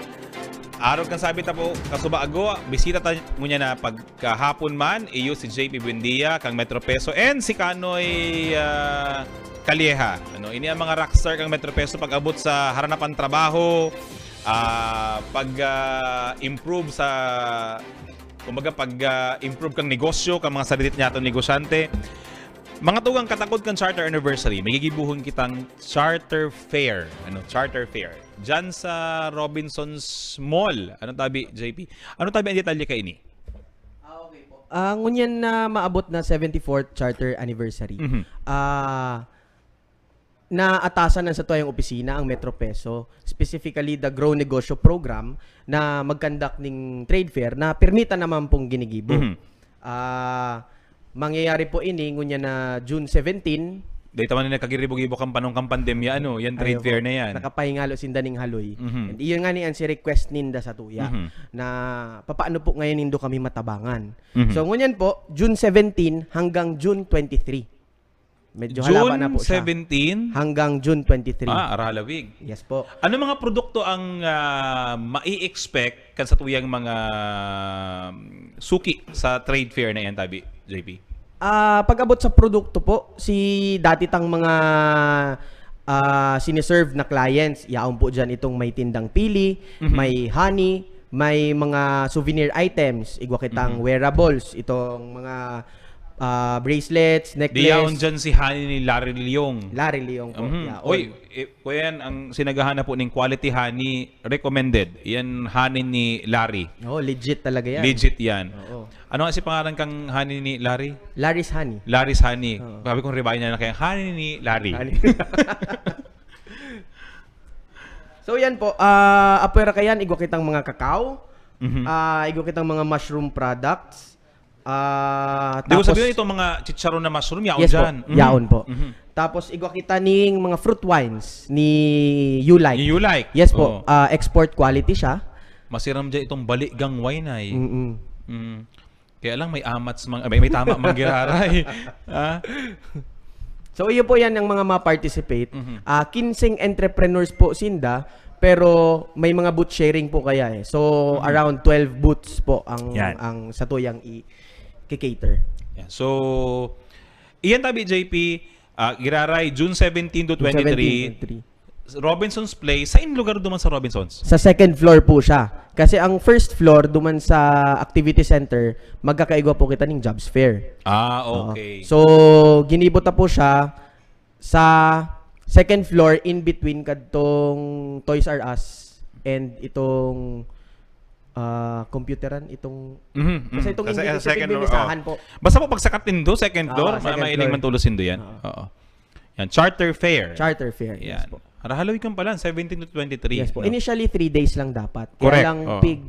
Arog kan sabi ta po, kasubago, bisita ta ngunyan na pagkahapon man, iyo si J P Buendia, kang Metro Peso, and si Kanoy, ah, Calleja. Ano, ini ang mga rockstar kang Metro Peso pag-abot sa haranapan trabaho, ah, pag, ah, improve sa, kumbaga, pag, ah, improve kang negosyo, kang mga sarilit niya atong negosyante. Mga tugang, katakod kan Charter Anniversary, may gigibuhon kitang Charter Fair. Ano, Charter Fair. Diyan sa Robinson's Mall. Ano tabi, J P? Ano tabi ang detalye kaini? Ah, ngunyan na maabot na seventy-fourth Charter Anniversary. Mhm. Ah, naatasan ng sa tuyang opisina ang Metro Peso, specifically the Grow Negosyo Program na mag-conduct ning trade fair na permita naman pong ginigibo. Mhm. Ah, mangyayari po ini ngunyan na June seventeen. Dahil tama na nagkagiribo-gibo kang panong kang pandemya, ano, yan trade Ayun fair po. Na yan. Nakapahingalo sinda ning haloy. Mhm. And iyon nga ni ang si request ninda sa tuya Mhm. na papaano po ngayon nindo kami matabangan. Mhm. So ngunyan po, June seventeen hanggang June twenty-three. Medyo halaba na po siya. June seventeen? Hanggang June twenty-three. Ah, arahalawig. Yes po. Ano mga produkto ang ah, mai-expect kan sa tuyang mga mm, suki sa trade fair na yan, tabi, J P? Ah, pag-abot sa produkto po, si dati tang mga ah, siniserve na clients, yaon po dyan itong may tindang pili, Mhm. may honey, may mga souvenir items, igwa kitang Mhm. wearables, itong mga ah, bracelets, necklace. Diyaon dyan si honey ni Larry Leong. Larry Leong po. Mhm. Yeah, Oy, all- eh, kuya yan, ang sinagahana po ning quality honey, recommended. Yan honey ni Larry. Oh, legit talaga yan. Legit yan. Oo. Ano nga si pangalan kang honey ni Larry? Larry's Honey. Larry's Honey. Oo. Sabi kong rebahin na lang kaya, honey ni Larry. Honey. So yan po, ah apwera kayan, igwa kitang mga kakao, Mhm. ah igwa kitang mga mushroom products. Ah, Di ko tapos, sabihin itong mga chicharon na mushroom, yaon yes po, dyan. Mhm. yaon po. Mhm. Tapos igwa kita ning mga fruit wines ni You Like. You like? Yes po, Oo. ah, export quality siya. Masiram dyan itong baligang wine ay. Mm-mm. Mm. Kaya lang may amats mang, may, may tama mang giraray. Ah? So iyo po yan ang mga ma-participate. Mhm. Ah, kinseng entrepreneurs po sinda, pero may mga booth sharing po kaya eh. So Mhm. around twelve booths po ang Yan. ang sa tuyang i-cater. Yan. So, iyan tabi, J P, ah, giraray, June seventeen to twenty-three, seventeen, twenty-three. Robinson's Place. Saan lugar duman sa Robinson's? Sa second floor po siya. Kasi ang first floor duman sa activity center, magkakaigwa po kita ning jobs fair. Ah, Oo. Okay. So, ginibo ta po siya sa second floor in between kadtong Toys R Us and itong ah, computeran, itong Mhm, mhm. kasi itong Kasi, hindi ah, kasi second floor, pigmimisahan oh. Po. Basta po pag sakat nindo, second Ah, floor, second may, may floor. Man tulos nindo yan. Ah. Oo. Yan, charter fair. Charter fair. Yes Yan. Po. Harahalawig kang pala, seventeen to twenty-three. Yes po. No? Initially three days lang dapat. Correct. Kaya lang Oo. pig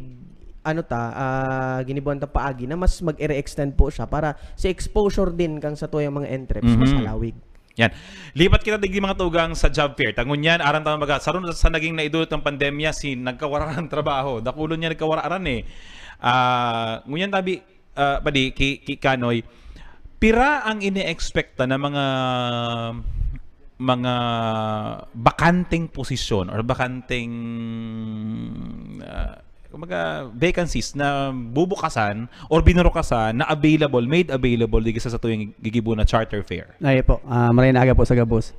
ano ta, ah, ginibuan ta paagi na mas mag-extend po siya para sa exposure din kang sa tuyang mga entreps mas Mhm. halawig. Yan. Lipat kita digdi mga tugang sa job fair. Tangunyan, aran ta maga, saron sa naging naidulot ng pandemya, si nagkawara ng trabaho. Dakulon niya nagkawara aran eh. Ah, ngunyan tabi, ah, padi, ki, ki Kanoy, pira ang ine-expecta na mga mga bakanteng posisyon or bakanteng ah, kumbaga, vacancies na bubukasan or binurukasan na available, made available digdi sa satuyang gigibo na charter fair. Ay po, ah, maray na aga po sa gabos.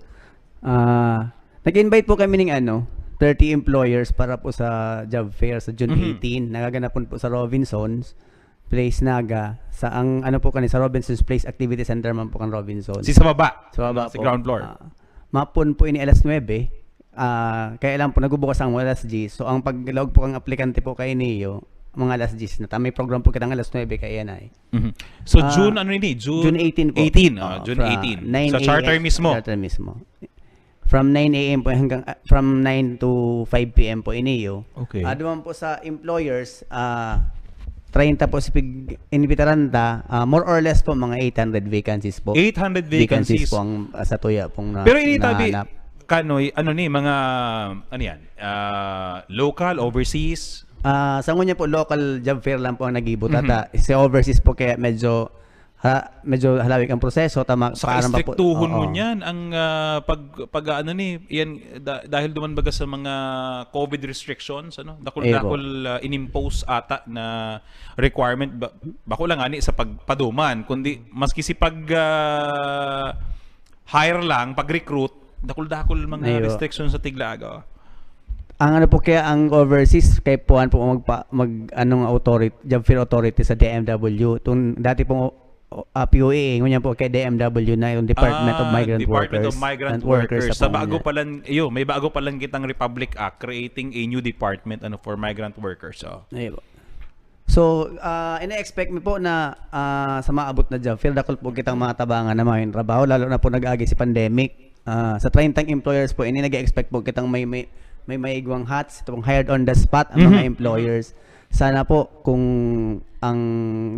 Ah, nag-invite po kami ning ano, thirty employers para po sa job fair sa June Mhm. eighteen. Nagaganap po sa Robinson's Place Naga. Sa ang ano po kani sa Robinson's Place Activity Center man po kan Robinson. Si sa baba. Sa baba Sa po. Ground floor. Ah, mapon po ini alas nuebe. Ah, kaya lang po nagbubukas ang alas diyes. So ang paglaog po kang aplikante po kay Neo, mga alas diyes na. Ta may program po kitang alas nuebe kaya na eh. Mhm. So Ah, June ano ini? June, June eighteen po. eighteen, ah, Oo, June fra- eighteen. nine Sa a.m. charter mismo. Charter mismo. From nine a.m. po hanggang ah, from nine to five p.m. po iniyo. Okay. Ah, duman po sa employers, ah treinta po si pig inibitaran ta, ah, more or less po mga eight hundred vacancies po. Eight hundred vacancies. po ang ah, sa tuya pong na, Pero ini tabi, nahanap. Kanoy, ano ni, mga, ano yan? Ah, local, overseas? Ah, sa ngunyan po local job fair lang po ang nagibutata. Mhm. Si overseas po kaya medyo ha, medyo halawig ang proseso, tama, Saka parang mapu- istriktuhon oo. Ngunyan ang ah, pag pag ano ni yan da- dahil duman baga sa mga covid restrictions, ano, dakul-dakul ah, inimpose ata na requirement ba, bako lang ani sa pagpaduman kundi maski si pag ah, hire lang, pag-recruit, dakul-dakul mga Ayo. Restrictions sa tiglaagaw. Ang ano po kaya ang overseas kay puan po magpa, mag anong authority, job fair authority sa D M W. Tung dati pong uh, P O A, ngunyan po kay D M W na yung Department of Ah, Migrant Department Workers. of Migrant and Workers Workers. sa Sa bago po pa lang, iyo, may bago pa lang kitang Republic Act creating a new department ano for migrant workers. Oh. Ayun po. So, ah, ina-expect mi po na ah, sa maabot na job fair, dakul po kitang mga tabangan na mga trabaho, lalo na po nag-agi si pandemic. Ah, sa treinta employers po, ini nag-expect po kitang may may may maigwang hats, itong hired on the spot ang mga Mhm. Employers. Sana po kung ang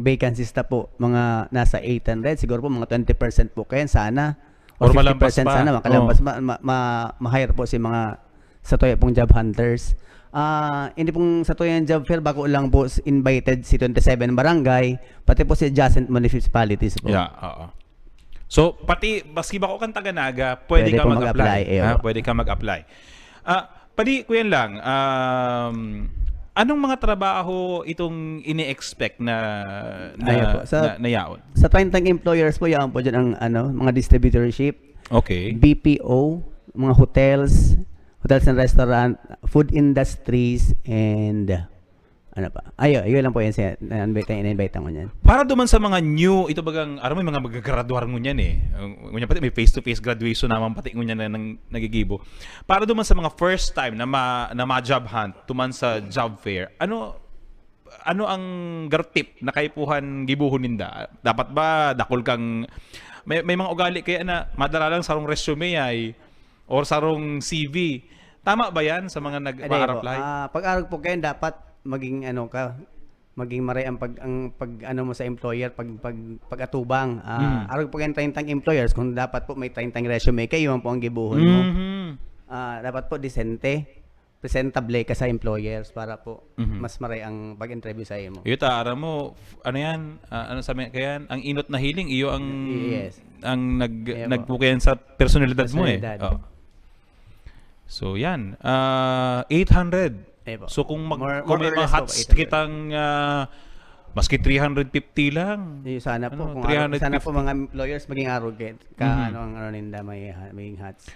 vacancies na po mga nasa eight hundred, siguro po mga twenty percent po kayan sana. Or O malampas fifty percent pa. Sana, makalabas, Oo. ma, ma, ma, ma-hire po si mga sa tuya pong job hunters. Ah, hindi pong sa tuya yung job fair, bako lang po s- invited si twenty-seven barangay, pati po si adjacent municipalities po. Yeah, oo. So, pati, maski bako kang taga Naga, pwede, Pwede ka po mag-apply. Mag-apply, eh, Ha? po. Pwede ka mag-apply. Ah, padi, kuyan lang, um, anong mga trabaho itong ini-expect na, na, Ayun po, sa- na, na yaon? Sa treinta employers po, yan po dyan ang ano, mga distributorship, Okay. B P O, mga hotels, hotels and restaurant, food industries, and ano pa? Ayo, yun lang po yan siya. Na-invite, na-invite ako niyan. Para duman sa mga new, ito bagang, aram mo, may mga magagradwar ngunyan eh. Ang- Ngunyan pati may face-to-face graduation naman pati ngunyan na nang, nagigibo. Para duman sa mga first time na ma, na ma-job hunt, tuman sa job fair, ano ano ang gartip na kaipuhan gibuhon ninda? Dapat ba dakul kang may, may mga ugali kaya na madala lang sarong resume ay or sarong C V. Tama ba yan sa mga nag Hindi po. ma-apply? Ah, pag-arog po kayo, dapat maging ano ka, maging maray ang pag ang pag ano mo sa employer, pag pag pag-atubang. Ah, Mm. Arog po kayo treinta employers, kung dapat po may treinta resume kayo, yun po ang gibuhon mo. Mhm. Ah, dapat po disente, presentable ka sa employers para po Mhm. mas maray ang pag-interview sa imo. Yuta, aram mo, f- ano yan? Ah, ano sa mga yan? Ang inot na hiling, iyo ang Yes. ang nag Iyo po. nagpukayan sa personalidad mo eh. Personalidad. Oh. So yan, ah eight hundred. Eh po. So kung mag, More- kung more may or mga less po, hats eight hundred. kitang ah, maski three hundred fifty lang. Eh, sana po Ano, kung three ano, hundred sana fifty. po mga employers maging arrogant ka Mhm. ano ang ano ninda may ha- may hats.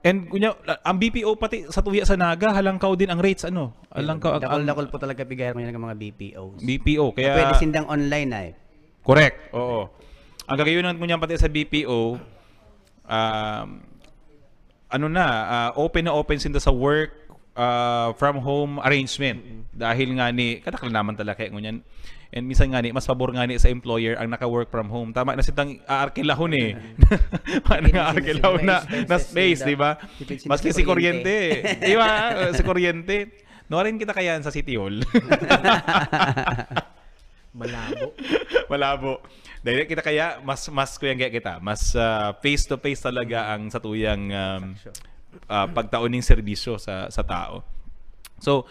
And kunya, ang B P O pati sa tuya sa Naga, halangkaw din ang rates, ano? Halangkaw ang, ang Dakol-dakol po talaga pigayan ko yung mga B P Os. B P O. Kaya, Pwede sindang online ay. Correct. Oo. Ang gagayunan ko niyan pati sa B P O, um, ano na, ah, open na open sinda sa work ah, from home arrangement. Dahil nga ni, kadaklan naman talaga kaya ngunyan. And minsan nga ni, mas pabor nga ni sa employer ang naka-work from home. Tama na sitang aarkilahon eh. Parang Hindi aarkilahon na, sila na expenses space, nila. di ba? Tipid sila Maski sa si kuryente. kuryente. Di ba? Si kuryente. Nawarin kita kaya sa City Hall. Malabo. Malabo. Dahil kita kaya, mas, mas kuyang kaya kita. Mas ah, face-to-face talaga ang satuyang um, ah, pagtaon ng serbisyo sa, sa tao. So,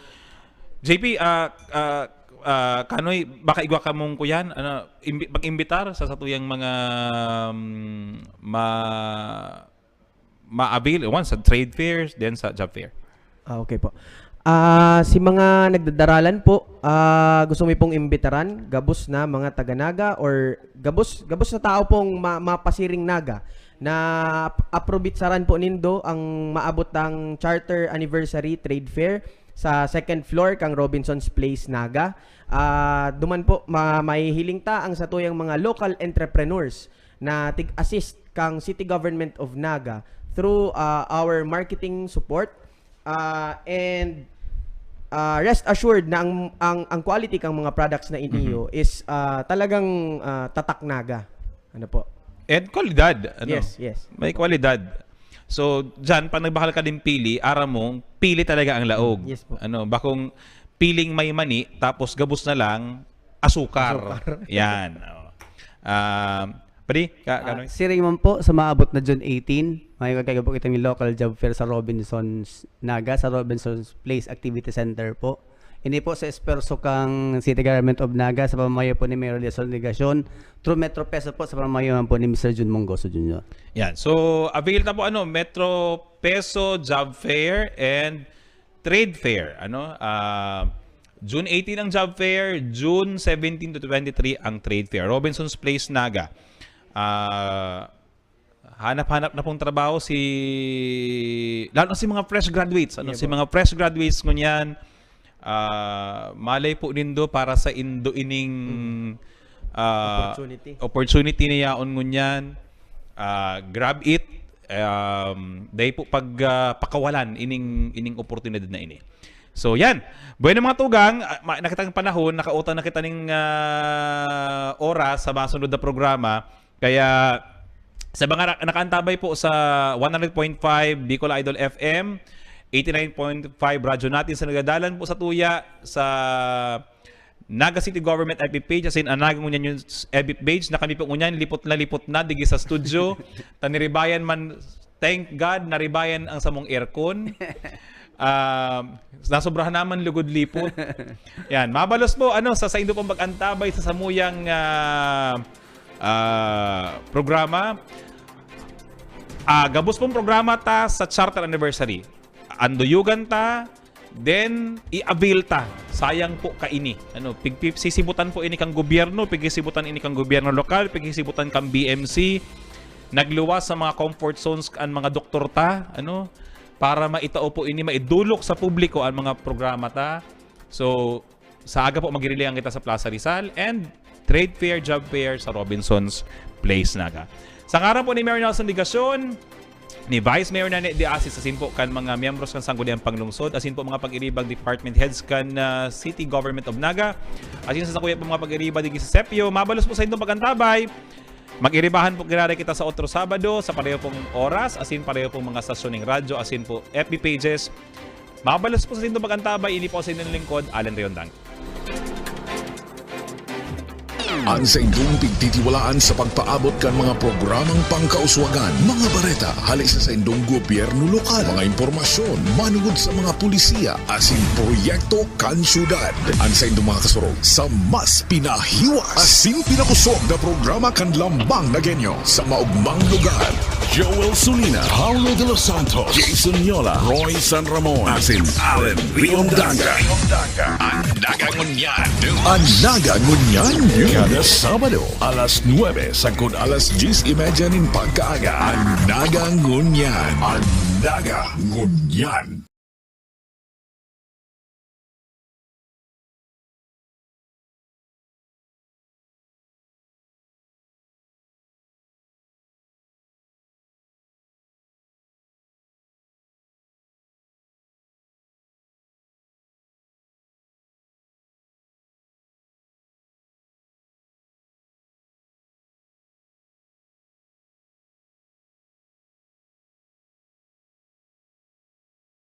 J P, ah, ah, ah, Kanoy, baka igwa ka mong kuyan, ano, imbi- pag-imbitar sa satuyang mga um, ma ma-avail, one sa trade fairs, then sa job fair. Ah, okay po. Ah, si mga nagdadaralan po, ah, gusto mi pong imbitaran, gabos na mga taga-Naga or gabos gabos na tao pong ma- mapasiring Naga na ap- aprobitsaran po nindo ang maabot ang Charter Anniversary Trade Fair sa second floor kang Robinson's Place Naga. Ah, duman po ma- mahihiling ta ang satuyang mga local entrepreneurs na tig-assist kang City Government of Naga through ah, our marketing support. Ah, and ah, rest assured na ang, ang ang quality kang mga products na iniyo is ah, talagang ah, tatak Naga. Ano po? And kwalidad. Ano? Yes, yes. May kwalidad. So, dyan, pag nagbakal ka din pili, aram mo, pili talaga ang laog. Yes po. Ano, bakong piling may mani, tapos gabos na lang, asukar. Yan. Oh. Ah, pwede? Ka, Ah, Kanoy? siring man po sa maabot na June eighteen, may kagabo kita ni local job fair sa Robinson's Naga, sa Robinson's Place Activity Center po. Ini po sa esfuerso kan City Government of Naga sa pamamayo po ni Mayor Nelson Legacion, through Metro Peso po sa pamamayo po ni Mister Jun Mongoso Junior. Yan. So, avail ta po ano, Metro Peso Job Fair and Trade Fair, ano? Ah, June eighteen ang job fair, June seventeen to twenty-three ang trade fair. Robinson's Place, Naga. Ah, hanap-hanap na pong trabaho si, lalo na si mga fresh graduates, ano? Yeah, Si po. mga fresh graduates ngunyan, ah, malay po nindo para sa indo ining ah, Opportunity. opportunity na yaon ngunyan. Ah, grab it. Um, dai po pag ah, pakawalan ining ining oportunidad na ini. So yan. Bueno, mga tugang, ah, ma- nakitang panahon, nakautang na kita ning ah, oras sa masunod na programa. Kaya sa mga ra- nakaantabay po sa one hundred point five Bicol Idol F M, eighty-nine point five Radyo Natin sa nagdadalan po sa tuya sa Naga City Government F B page, as in, ang Naga ngunyan yung F B page na kami po ngunyan, lipot na lipot na, digi sa studio. Taniribayan man, thank God, naribayan ang samong aircon. Ah, nasobrahan naman lugod lipot. Yan, mabalos po, ano, sa saindo pong pag-antabay sa samuyang ah, ah, programa. Ah, gabos pong programa ta sa Charter Anniversary. Anduyugan ta, then i-avail ta. Sayang po kaini. Ano, pigpi- sisibutan po ini kang gobyerno, pigisibutan ini kang gobyerno lokal, pigisibutan kang B M C. Nagluwas sa mga comfort zones ang mga doktor ta, ano, para maitao po ini, maidulok sa publiko ang mga programa ta. So, sa aga po, magirilingan kita sa Plaza Rizal and Trade Fair, Job Fair sa Robinson's Place, Naga. Sa ngaran po ni Mayor Nelson Legacion, ni Vice Mayor Nene de Asis, asin po kan mga miyembros kan Sangguniang Panglungsod, asin po mga pag-iribang department heads kan ah, City Government of Naga, asin sa sakuya po mga pag-iriba digdi sa Sepio, mabalos po sa indong pag-antabay. Mag-iribahan po giraray kita sa otro Sabado, sa pareho pong oras, asin pareho pong mga stasyon ng radyo, asin po F B pages. Mabalos po sa indong pag-antabay, ini po sa indong lingkod, Alan Riondang. An saindong pigtitiwalaan sa pagpaabot kan mga programang pangkauswagan, mga bareta hale sa saindong gobyerno lokal, mga impormasyon manugod sa mga pulisiya asin proyekto kan syudad. An saindong mga kasurog sa mas pinahiwas asin pinakusog na programa kan Lambang na Genyo sa maugmang lugar. Joel Sulina, Paulo de los Santos, Jason Yola, Roy San Ramon, asin Alan Riondanga. An Naga Ngunyan. An Naga Ngunyan. Kada Sabado, alas nuebe sagkod alas dyes y media nin pagkaaga. An Naga Ngunyan. An Naga Ngunyan.